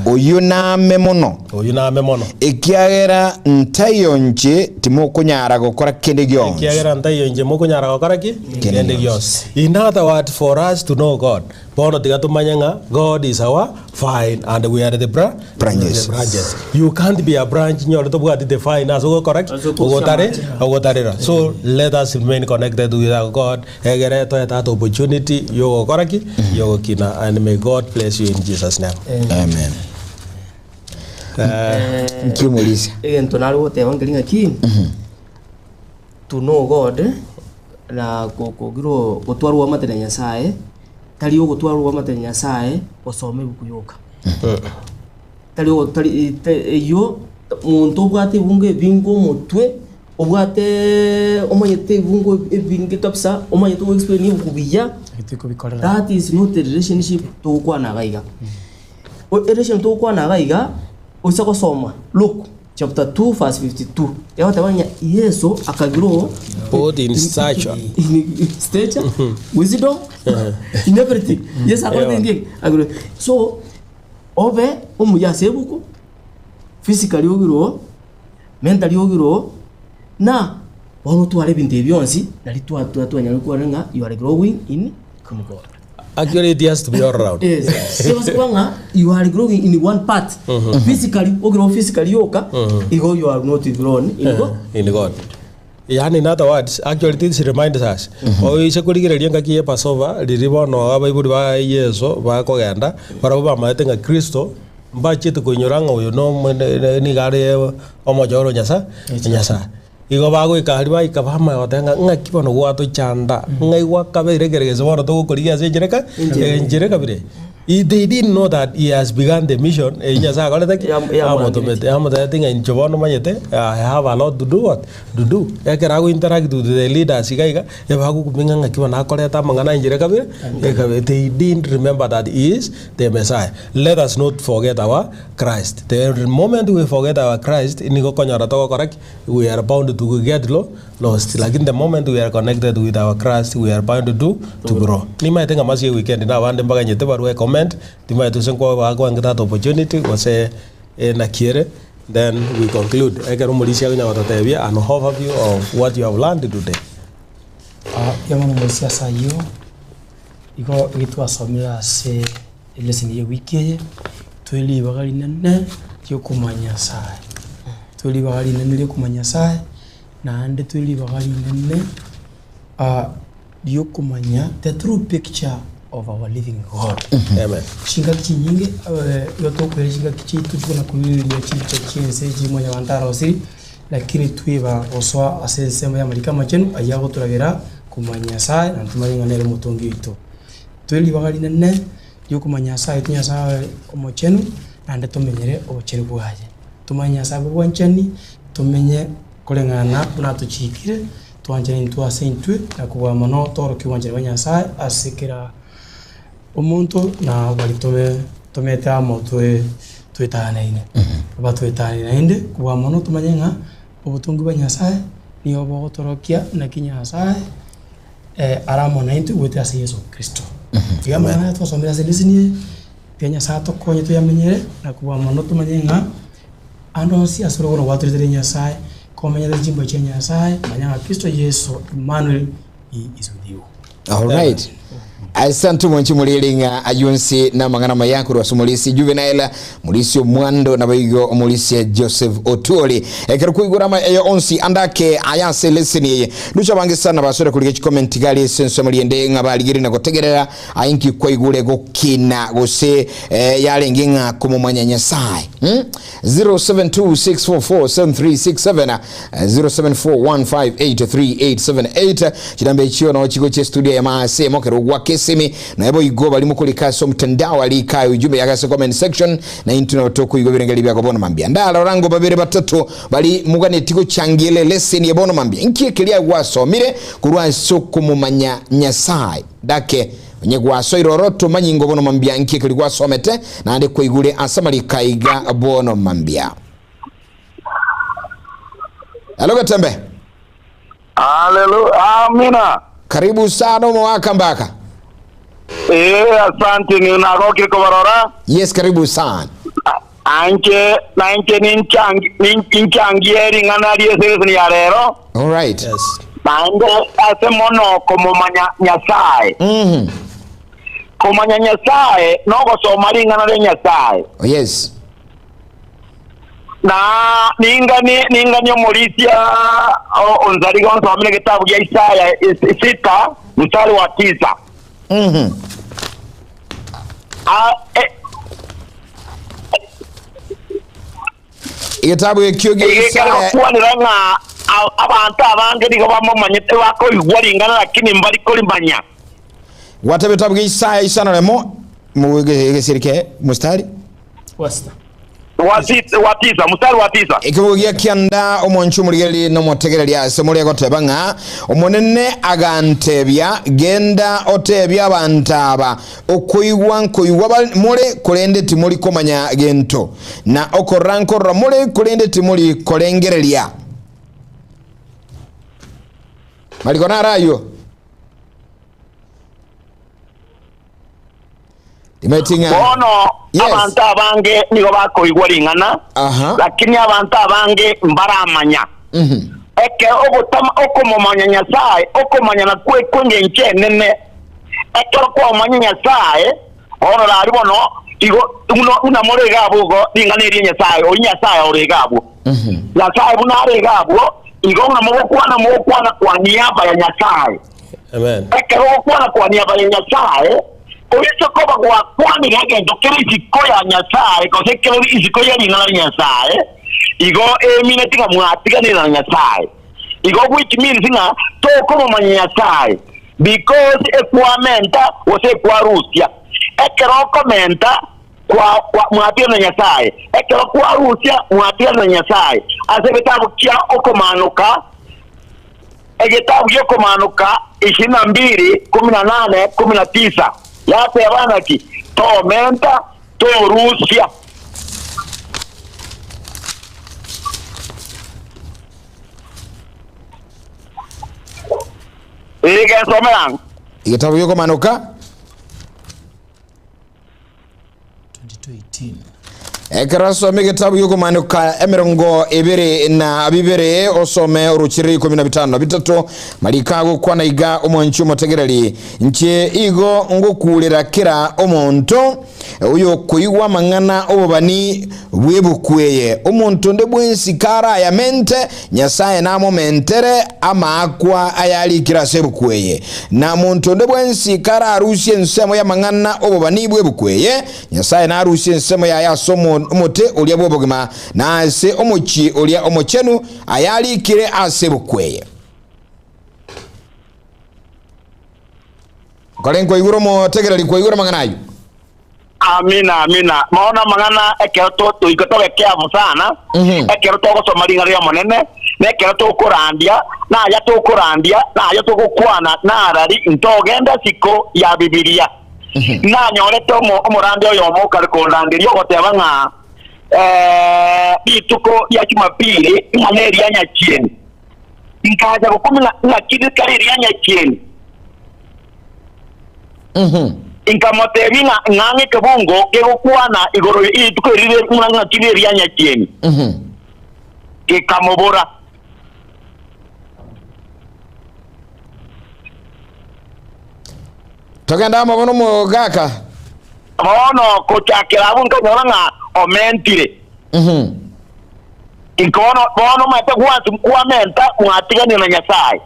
oyio name mono, oyio name mono. ekiagera ntaiyo inche timokonyara gokora kende gionsi. Ekiagera ntaiyo inche mokonyara gokora ki? Kende gionsi. In other words, for us to know God, Bono tiga tomanye ng'a God is our vine and we are the bra Branches. the branches. You can't be a branch nyore tobwati the vine ase ogokora ki? Ase okosia Ogotare amache. ogotarera. So let us remain connected with our God egere toe that opportunity yogokora ki? Yogokina and may God bless you in Jesus name. Amen. Nki omorisia? Egento nare goteba nkeri ng'aki to know God na kogirwo gotwarwa amate na Nyasaye Tari ogotwarwa amate na Nyasae gosoma ebuku yoka. Tari ogo tari eyio monto obwate ebungo ebinge omotwe, obwate omanyete ebungo ebinge kabisa, omanyete go explain ebuku buya, that is not a relationship togokwana iga iga. Relationship togokwana iga iga, oise gosoma Luke chapter 2 verse 52, egoteba ng'a Yeso akagrow Both in stature. in stature, wisdom, in everything. Yeso akorete Yeah. inki eke? Agrow. So, obe omuya ase ebuku, physically ogrow, mentally ogrow, na bono otware ebinto ebi bionsi, nari twa twa twanyara kwarora ng'a you are growing in God. Actually it has to be all round. Yes. Tebasa kuba ng'a you are growing in one part. Physically, ogrow physically yoka, igo you are not grown in God. In God. Yaani in other words, actually this reminds us, oise korigereria engaki ye Passover, riria bono abaibori ba Yeso bakogenda, barabwo bamaete ng'a Kristo mbachete koinyora ng'a oyo no nigo are omochoro o Nyasae, Nyasae. Igo bagoika aria baika bamanya goteba ng'a ng'aki bono gwatochanda, ng'ai gwakabeire ekeregeso bono togokorigia ase enchera eka enchera ekabira eye. He they didn't know that he has begun the mission eyio Nyasaye akorete ki? Yam- yamorangeretie. Amotomete. Amotebetie ng'a inche bono omanyete I have a lot to do what? To do. Ekero ago interact with the leaders iga iga, ebagokumia ng'a ng'aki bono akoreta amang'ana enchera ekabira ekabira. They didn't remember that he is the Messiah. Let us not forget our Christ. The moment we forget our Christ, nigo okonyora togokora ki? We are bound to get lo lost lakini the moment we are connected with our Christ we are bound to to grow. Nimaete ng'a masi eweekend na abande mbaganyete barue comment, timaeti gose nkwa bakwangete that opportunity gose naki ere. Then we conclude ekero omorisia akonya gototebia an overview of what you have learned today. Mbuya mono omorisia ase ayio, igo twasomire ase eleseni ya ewiki eye, toe ribaga rinene riokomanya Nyasaye, toe ribaga rinene riokomanya Nyasaye, naende toe ribaga rinene riokomanya the true picture of our living God. Amen. Chingaki chinyinge igo tokoira chingaki chiaito chikona koireria chibicha chi'ense chiri mwanyabanto arosiri, lakini tweba gosoa ase ensemo y'amariko amachenu ayio agotoragera komanya Nyasaye na ntomanye ng'a nere omotongi oito. Toe ribaga rinene riokomanya Nyasaye oito Nyasaye omochenu naende tomenyere obochenu bwaye. Tomanye Nyasaye bw'obwanchani, tomenye koreng'ana buna atochikire, Twanchane intwe ase intwe, na kobua mono toorokie obwanchani bwa Nyasae ase kera omonto, na baria tobe tomete amo toe toetanaine. Abatwetanaine naende, kobua mono tomanye ng'a obotongi bwa Nyasae nigo bogotorokia naki Nyasae are amo naintwe goetera ase Yeso Kristo. Iga amang'ana aya twasomire ase lesson eye, tiga Nyasae atokonye toyamenyere, na kobua mono tomanye ng'a Ande onsi ase orogono gwatoretere Nyasae, komenyete chimbo chia Nyasae, manya ng'a Kristo Yeso, Emmanuel, he is with you. Alright. Asante mwanchi muriri ng'a ayio nse namang'ana maya korwa ase omorisia Juvenile, morisia Omwando naboigo omorisia Joseph Otuori. Ekero kwaigure ama eyo onsi andake aya ase leseni eye. Nduche abange sana basore korigia chikomenti gari ase ensemo riende ng'a barigerie na gotegerera aye nki kwaigure gokina gose eh, yarenge ng'a komomanya Nyasae. Hmm? 0726447367 0741583878 chirambe echio no chigo chia studio ya maase mokero gwa kesimi naye boigo bari mokorika ase omtandao arika ujumbe yake ase comment section na intwe nabo tokoigwa ebirengeri biago bono mambia ndarora ngo babere batato bari muganeti gochangiele leseni ya bono mambia nki ekeria gwasomire korwa ase okomomanya Nyasaye dake Onye gwasoire oro, tomanyi ng'o bono mambia nki ekeri gwasomete, naende kwaigure ase amariko aiga bono mambia. Halo Getembe. Haleluya. Amina. Karibu sana omowaka mbaka. Eh, asante ni nagokire kobarora. Yes, karibu sana. Anche nainche ninchangi ninchangie ring'ana ri'esereseni ya rero. All right. Yes. Naende ase mono komomanya Nyasae. Komanya Nyasae nogosoma ring'ana ria Nyasae. Oh, yes. Na ninganie ninganie omorisia o- onzariga onsomere egetabu gia Isaya is- sita mstari wa tisa. A- e- Egetabu ekio gia Egekare Isaya gokwanera ng'a a- abanto abange nigo bamomanyete bakoigwa ring'ana lakini mbari korimanya. Gwata ebitabu gia Isaya isano remo egesiri ke mstari Wasta. Wa sit- wa tisa, mstari wa tisa. Ekebugo gia kianda omonche omorigereria na omotegereria ase more goteba ng'a Omonene agantebia, Genda otebie abanto aba, Okoigwa nkoigwa more, korende timori komanya gento, na okorora nkorora more, korende timori korengereria. Mariko naro ayio. Timeti ng'a Bono Yes. abanto abange nigo bakoigwa ring'ana, Aha. lakini abanto abange mbaramanya. Ekero ogotama okomomanya Nyasae, okomanyana kwe kw'engencho enene. Ekero kwamomanya Nyasae, bono raria bono igo buna buna more iga abwo igo ring'ana eria Nyasae, oyio Nyasae ore iga abwo. Nyasae buna are iga abwo, igo ng'a mogokwana mogokwana kwa niaba ya Nyasae. Amen. Ekero ogokwana kwa niaba ya Nyasae, oise koba gwakwanire egento kere isiko ya Nyasae, gose kere isiko ye ring'ana ria Nyasae, igo emineti ng'a mwatiganire na Nyasae. Igo which means ng'a tokomomanya Nyasae because ekwamenta gose ekwarusia. Ekero okomenta kwa, kwa, mwatigana na Nyasae, ekero kwarusia mwatigana na Nyasae. Ase egetabu kia okomanoka Egetabu gi'Okomaanoka ishirini na mbili, kumi na nane, kumi na tisa, yateba naki, Tomenta, torusia. Ee, gensomera ang'o? Egetabu gi'Okomaanoka 22:18. Ekero asome egetabu gi'okomaanoka 22 osome orochire 15 na bitato mariko agokwana iga omwanchi omotegereri nche igo ngokurera kera omonto oyokoigwa amang'ana obobani bw'ebuku eye omonto onde bwensi karayamente Nyasaye namomentere amaakwa ayarikire ase ebuku eye na monto onde bwensi kararusie ensemo y'amang'ana obobani bw'ebuku eye Nyasaye narusie ensemo yaye ase omote oria bw'obogima na ase omochie oria omochenu ayarikire ase ebuku eye. Nkore nkwaigure omotegereri kwaigure amang'ana ayio. Amina, amina. Bono amang'ana ekero to- toika tobe careful sana, ekero togosoma ring'ana ri'Omonene, na ekero tokorandia, na aya tokorandia, na aya togokwana, narari ntogenda isiko ya Bibilia. Nanyorete omo- omorandia oyomo okare kondangeria ogoteba ng'a eh, rituko ria Jumapili ng'a neria nyachieni. Nkacha gokumia ng'a ng'aki rikare eria nyachieni. Inkamotebia ng'a ng'ang'e ekebungo kegokwana igoro y'rituko eri rire ng'a ng'aki neria nyachieni. Gekamobora. Togende amo bono omogaka. Bono gochakera abwo nkanyora ng'a omentire. Inkono bono omanyete gwansi kwamenta mwatiganire na Nyasae.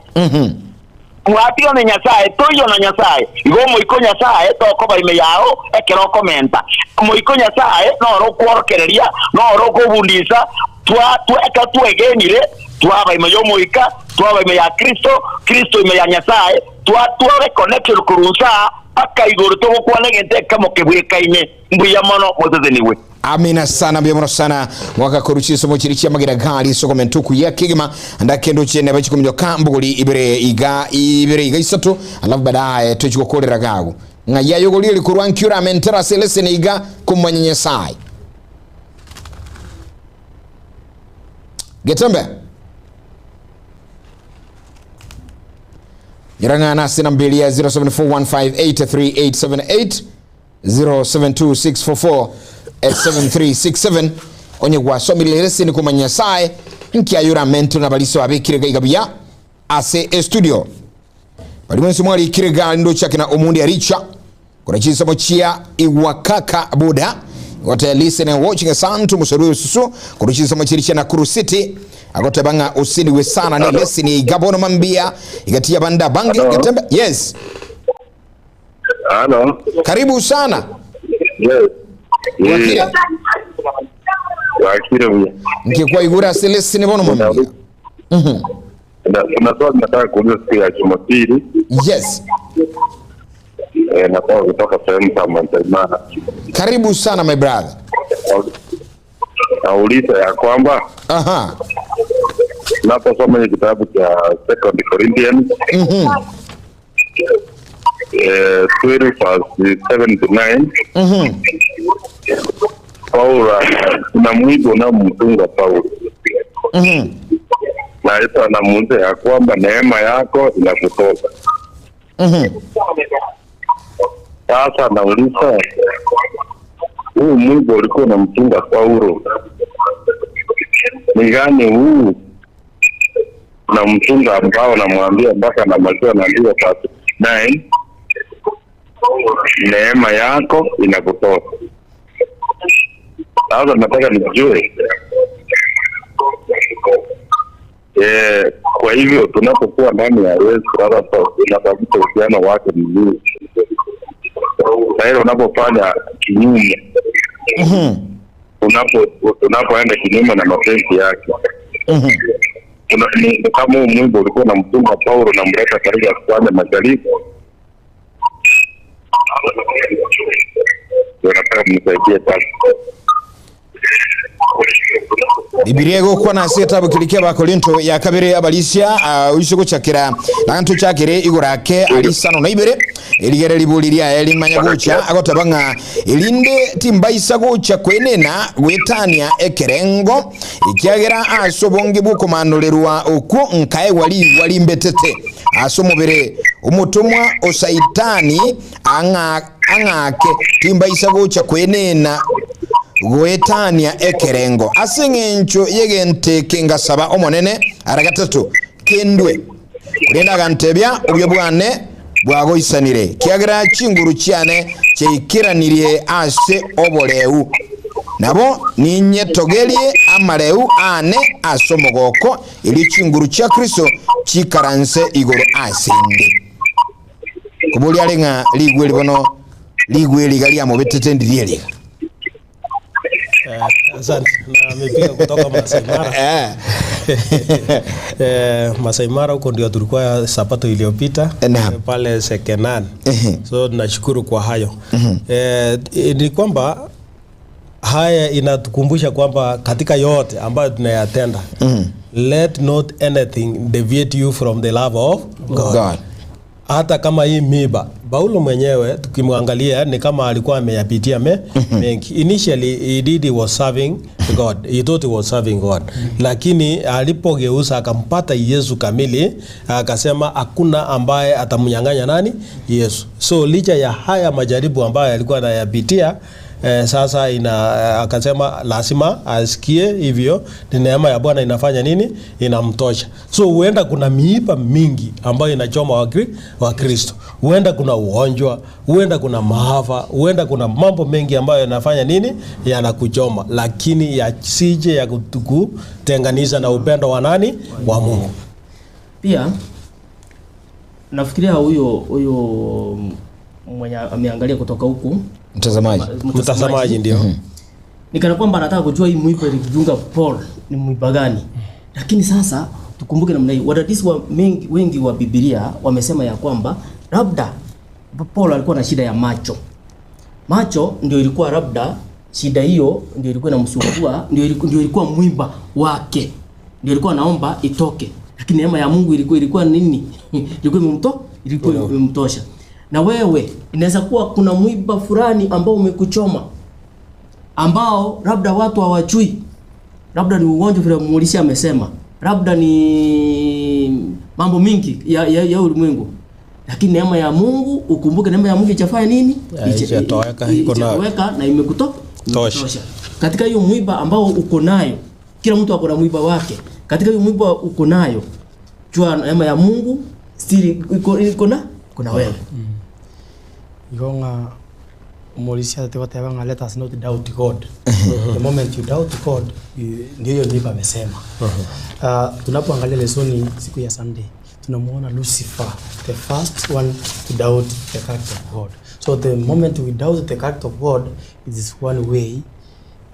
Mwatigane Nyasae, toiyo na Nyasae. Igo Omoika o Nyasae tokoba ime yao ekero okomenta. Omoika o Nyasae noro okworokereria, noro okobundisa, twa, twa, ekero twegenire, twaba ime y'Omoika, twaba ime ya Kristo, Kristo ime ya Nyasae, twatwara econnection korwa inse aa mpaka igoro togokwana egento ekemo kebwekaine. Mbuya mono, mosesenigwe. Amina sana mbuya mono sana mwaka koru chisomo chiri chiamagira gari soko mentuku ya kigima ndakendo chene bachikuminyoka mbuguri ibere iga ibere iga isato alafu baadaye tochigukorera gago ng'a yayogorire korwa nkiura mentera ase leseni iga kumanya Nyasaye Getembe Nyarang'ana ase namberi ya 0741583878 0726447367 onye gwasomire leseni kumanya Nyasaye nkiayora mento na bariso abekire gaiga buya ase estudio bari mwensi mwarikire gari ndochake na omundi aricha kuna chisomo chia iwakaka buda gote listen and watching asantu musoru susu kuna chisomo chiri cha Nakuru City agoteba ng'a usiniwe sana ni lesson igabono mambia igatia banda bange Hello. gatembe yes Halo. karibu sana Yes. Wakire. Wakire buya. nkikwaigura ase lesson bono mambia Kuna swali nataka kuuliza siku ya Jumapili. yes Eh, natoka kutoka sehemu za Masai Mara. karibu sana my brother Nauliza ya kwamba aha naposoma hii kitabu cha Second Corinthians 12 verse 7 to 9 Paulo kuna mwigo unaomtunga Paulo na Yesu anamuuliza ya kwamba neema yako inakutosha. Sasa nauliza huu mwigo ulikuwa unamtunga Paulo ni gani huu unamtunga ambao namwambia mpaka namaliza naambiwa verse 9 neema yako inakutosha. Sasa nataka nijue kwa hivyo tunapokuwa ndani ya Yesu sasa tunatafuta uhusiano wake mzuri, na ile unapofanya kinyume, unapo unapoenda kinyume na mapenzi yake ni kama huu mwigo ulikuwa unamtunga Paulo namleta karibu akufanya majaribu. Ndio nataka mnisaidie sasa. Bibilia egokwana ase getabu keri kia Abakorinto ya kabere abarisia oise gochakera naganto chakere igoro ake arisano na ibere erigere riburi riaye rimanya gocha agoteba ng'a erinde timbaisa gocha kwenena gwetania ekerengo ekiagera ase obonge bwokomanorerwa okwo nkaegwa rigwa rimbetete ase omobere omotomwa osaitani ang'ake timbaisa gocha kwenena goetania ekerengo. Ase engencho y'egento eke ngasaba Omonene ara gatato, kendwe. Korende agantebia, Obuya bwane bwagoisanire, ekiagera chinguru chiane chiaikeranirie ase oboreu. Nabo ninyetogerie amareu aane ase omogoko, erio chinguru chia Kristo chikaranse igoro ase 'nde. Koboria are ng'a rigwe eri bono rigwe eri iga riamobetete ndiri eri iga. Eh, asante. Na amepiga kutoka Masai Mara. Eh. Eh, Masai Mara huko ndio tulikuwa sabato iliyopita Naam. eh, pale Sekenan. Ehe. So tunashukuru kwa hayo. Eh, ni kwamba haya inatukumbusha kwamba katika yote ambayo tunayatenda let not anything deviate you from the love of God. God. Hata kama hii miba Paulo mwenyewe tukimwangalia ni kama alikuwa ameyapitia me, mengi. Initially he did he was serving God. He thought he was serving God. Lakini alipogeuza akampata Yesu kamili, akasema hakuna ambaye atamnyang'anya nani? Yesu. So licha ya haya majaribu ambayo alikuwa anayapitia sasa ina akasema lazima asikie hivyo, ni neema ya Bwana inafanya nini? Inamtosha. So huenda kuna miiba mingi ambayo inachoma Wakristo, huenda kuna ugonjwa, huenda kuna maafa, huenda kuna mambo mengi ambayo yanafanya nini, yanakuchoma, lakini yasije ya kutenganisha na upendo wa nani? Wa Mungu. Pia nafikiria huyo huyo mwenye ameangalia kutoka huku Mtazamaji. Mtazamaji ndio ni kana kwamba anataka kujua hii mwiba ilikudunga Paul ni mwiba gani. Lakini sasa tukumbuke namna hii, wadadisi wa mengi, wengi wa Biblia wamesema ya kwamba labda Paul alikuwa na shida ya macho. Macho ndio ilikuwa labda shida hiyo ndio ilikuwa inamsumbua, ndio ilikuwa, ndio ilikuwa mwiba wake, ndio ilikuwa anaomba itoke, lakini neema ya Mungu ilikuwa ilikuwa nini? ilikuwa imemto ilikuwa imemtosha. Na wewe inaweza kuwa kuna mwiba fulani ambao umekuchoma ambao labda watu hawajui, labda ni ugonjwa vile muulishi amesema, labda ni mambo mingi ya, ya, ya ulimwengu, lakini neema ya Mungu ukumbuke, neema ya Mungu ichafanya nini? Ya, ichatoweka, iko nayo. Ichatoweka na imekuto Tosha. imekutosha. Katika hiyo mwiba ambao uko nayo, kila mtu ako na mwiba wake. Katika hiyo mwiba uko nayo, jua neema ya Mungu stili iko iko na kuna wewe. Igo ng'a omorisia atigoteba ng'a let us not doubt God. The moment you doubt God, ndio hiyo miba amesema. Tunapoangalia lesoni siku ya Sunday, tunamuona Lucifer, the first one to doubt the character of God. So the moment we doubt the character of God, it is one way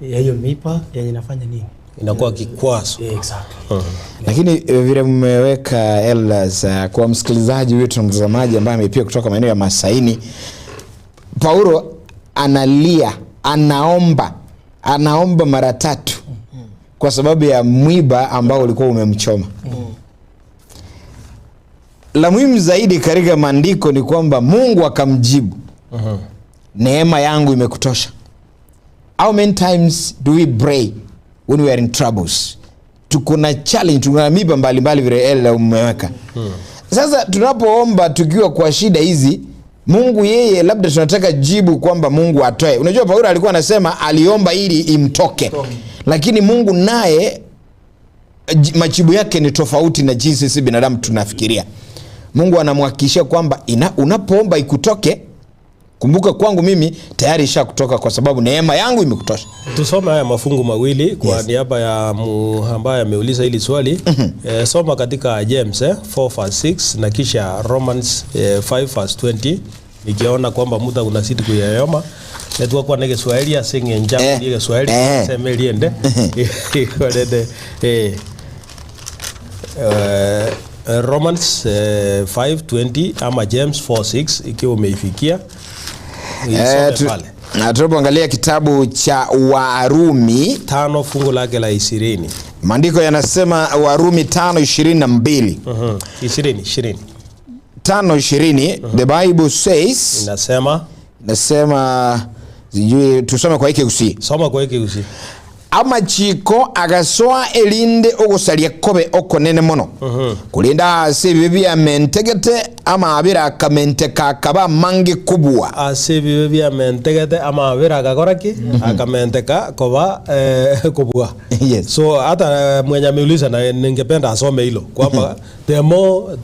ya hiyo miba yenye inafanya nini? Inakuwa kikwazo. Yeah, exactly. Lakini vile mmeweka elders, kwa msikilizaji wetu na mtazamaji ambaye amepia kutoka maeneo ya Masaini, Paulo analia, anaomba, anaomba mara tatu kwa sababu ya mwiba ambao ulikuwa umemchoma. La muhimu zaidi katika maandiko ni kwamba Mungu akamjibu, neema yangu imekutosha. How many times do we pray when we are in troubles? Tuko na challenge, tuko na miba mbalimbali vile Ella umeweka. Sasa tunapoomba tukiwa kwa shida hizi, Mungu yeye labda tunataka jibu kwamba Mungu atoe. Unajua Paulo alikuwa anasema aliomba ili imtoke. Lakini Mungu naye majibu yake ni tofauti na jinsi sisi binadamu tunafikiria. Mungu anamhakikishia kwamba unapoomba ikutoke, kumbuka kwangu mimi tayari ishakutoka kwa sababu neema yangu imekutosha. Tusome haya mafungu mawili kwa niaba ya ambaye ameuliza hili swali. Soma katika James 4 verse 6 na kisha Romans 5 verse 20. Nikiona kwamba muda unazidi kuyayoma. Netwa kwa nege Kiswahili asinge njaa ndiye Kiswahili sema liende. Ikolede Romans 5:20 ama James 4:6 ikiwa umeifikia. Isome pale. Na tunapoangalia kitabu cha Warumi 5 fungu lake la 20. Maandiko yanasema Warumi 5:22. Ishirini, ishirini. 5:20, the Bible says, Inasema, inasema sijui tusome kwa hiki usi. Soma kwa hiki usi. Amachiko agasoa elinde ogosaria kobe okonene mono. Kulinda ase ebibe bia mentegete amaabera akamenteka akaba amange kobua. Ase ebibe biamentegete amaabera agakora ki? Akamenteka koba kobua. Yes. So hata mwenye ameuliza na ningependa asome hilo kwamba the more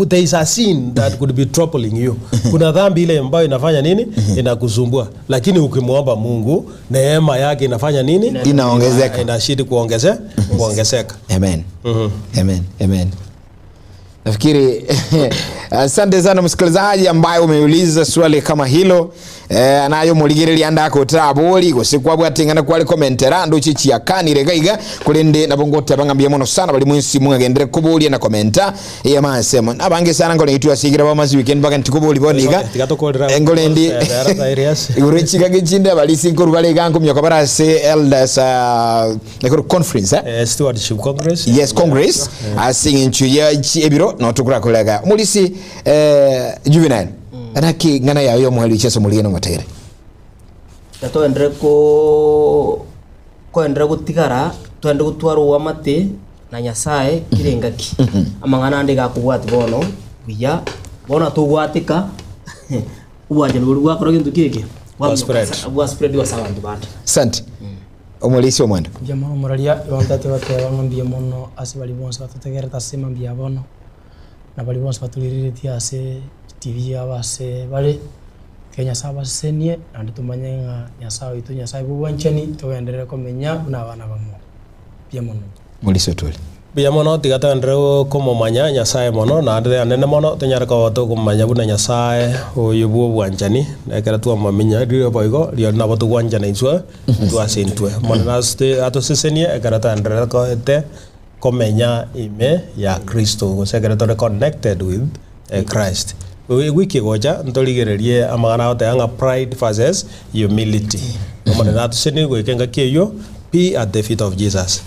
there is a sin that could be troubling you. Kuna dhambi ile ambayo inafanya nini? Inakusumbua. Lakini ukimwomba Mungu neema yake inafanya nini? Inaongezeka. Inashidi kuongeze kuongezeka. Amen. Amen. Amen. Nafikiri asante sana msikilizaji ambaye umeuliza swali kama hilo eh, anayo murigereria ndakutaburi gose kwabwating'ana kwari komentera nduchi chiakanire gaiga kurindi nabo ngoteba ng'a mbuya mono sana bari mwensi mwagendere koboria na komenta eyamasemo abange sana ngore itwe asigira bamasi weekend mpaka ntikobori bono iga Okay, tiga tokorera. Eh, ngorendi Eh, bera tairis. igoro chigaki chinde abarisi nkoru bare iga nkomioka bare ase elders uh, ekoro conference eh? Eh, stewardship congress. Yes, congress ase eng'encho ya chi ebiro notokurakorega omorisi eh, juvenile naki ng'ana yayo yomoerio chiaso morigene omotere. Toendere ko koendere gotigara toendere gotwara oamate na Nyasaye kera engaki. Amang'ana ande iga akobwati bono buya, bono togwateka obwanchani boria bwakora gento ki eke? Bwa spread. Bwa spread ase abanto bande. Asante omorisia omwando. Mbuya mono omoraria, igo ntagete goteba ng'a mbuya mono ase baria bonsi batotegerete ase mambia bono, na baria bonsi batorigereretie ase chitibi chiabo ase bare, Ekero Nyasae abasesenie, naende tomanye ng'a Nyasae oito Nyasae bw'obwanchani, togenderere komenya buna abana bamo. Mbuya mono. Morisia otore. Mbuya mono, tiga togenderere komomanya Nyasae mono, naende anene mono, tonyare koba tokomanya buna Nyasae oyo bw'obwanchani, na ekero twamomenya riria boigo, rirorio nabo togwanchana intwe intwe ase intwe. Omonene ase atosesenie ekero togendererete komenya ime ya Kristo, gose ekero tore connected with Christ. Ewiki egocha ntorigererie amang'ana agoteba ng'a pride versus humility. Omonene atosesenie goika engaki eyio, be at the feet of Jesus.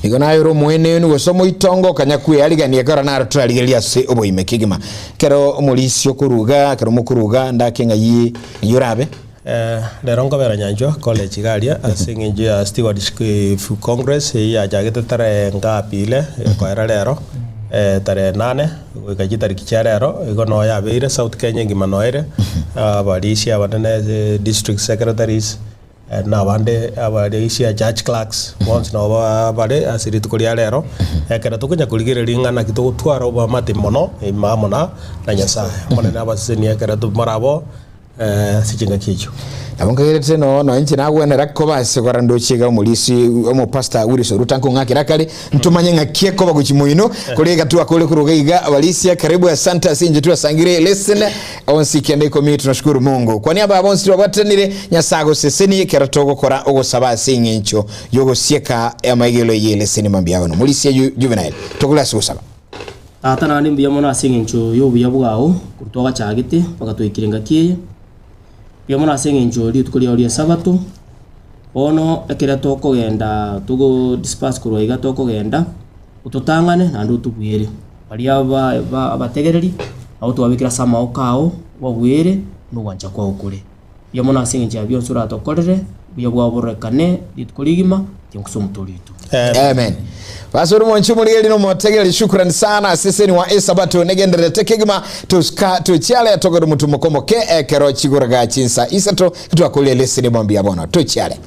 Igo naye ore omoenenu gose omoitongo okanya kwearigania ekero naro torarigererie ase oboime kegima. Ekero omorisia okoruga, ekero mokoruga ndake ng'ai ng'ai orabe. Rero nkobera nyanchwa college iga aria ase eng'encho ya stewardship congress eyio yachagete tarehe ngapi ile ekoera rero tarehe nane goika chitariki chia rero igo noo yabeire south Kenya engima noo ere abarisia abanene district secretaries na abande abarisia church clerks bonsi nabo bare ase rituko ria rero ekero tokonya korigereria ng'a naki togotwara oboamate mono ime amo na Nyasaye. Omonene abasesenie ekero morabo. Ase chingaki echio. Nabo nkagerete no nonya inche nagwenera koba ase gora ndoche iga omorisi omopastor Wilson Ruto ankong'akera kare ntomanye ng'aki ekoba gochia moino kore iga twakore koruga iga abarisia karibu asante ase inche twasangire listen onsi kende ikomi tunashukuru Mungu kwa niaba ya bonsi twabwatanire Nyasaye agosesenie ekero togokora ogosaba ase eng'encho yogosieka amaegelo eye leseni mambia bono morisia Juvenile tokore ase ogosaba. Tata naende mbuya mono ase engencho y'obuya bwao korwa twagachagete mpaka twaikire engaki eye. Mbuya mono ase engencho rituko riao ri'Esabato. Bono ekero tokogenda togo disperse korwa iga tokogenda, ototang'ane naende otobuere. Baria aba ba abategereri, nabo twabekire ase amaboko ao, obabuere buna ogwancha kwao kore. Mbuya mono ase engencho ya bionsi oratokorere, obuya bwao bororekane rituko rigima, tinkusa omotoori oito. Amen. Basi ore mwanchi omorigeri na omotegereri shukrani sana ase eseni wa esabato negendererete kegima tosika tochiare togere omotumo komoke ekero chiguraga chinsa isato twakorire leseni mwambia bono tochiare.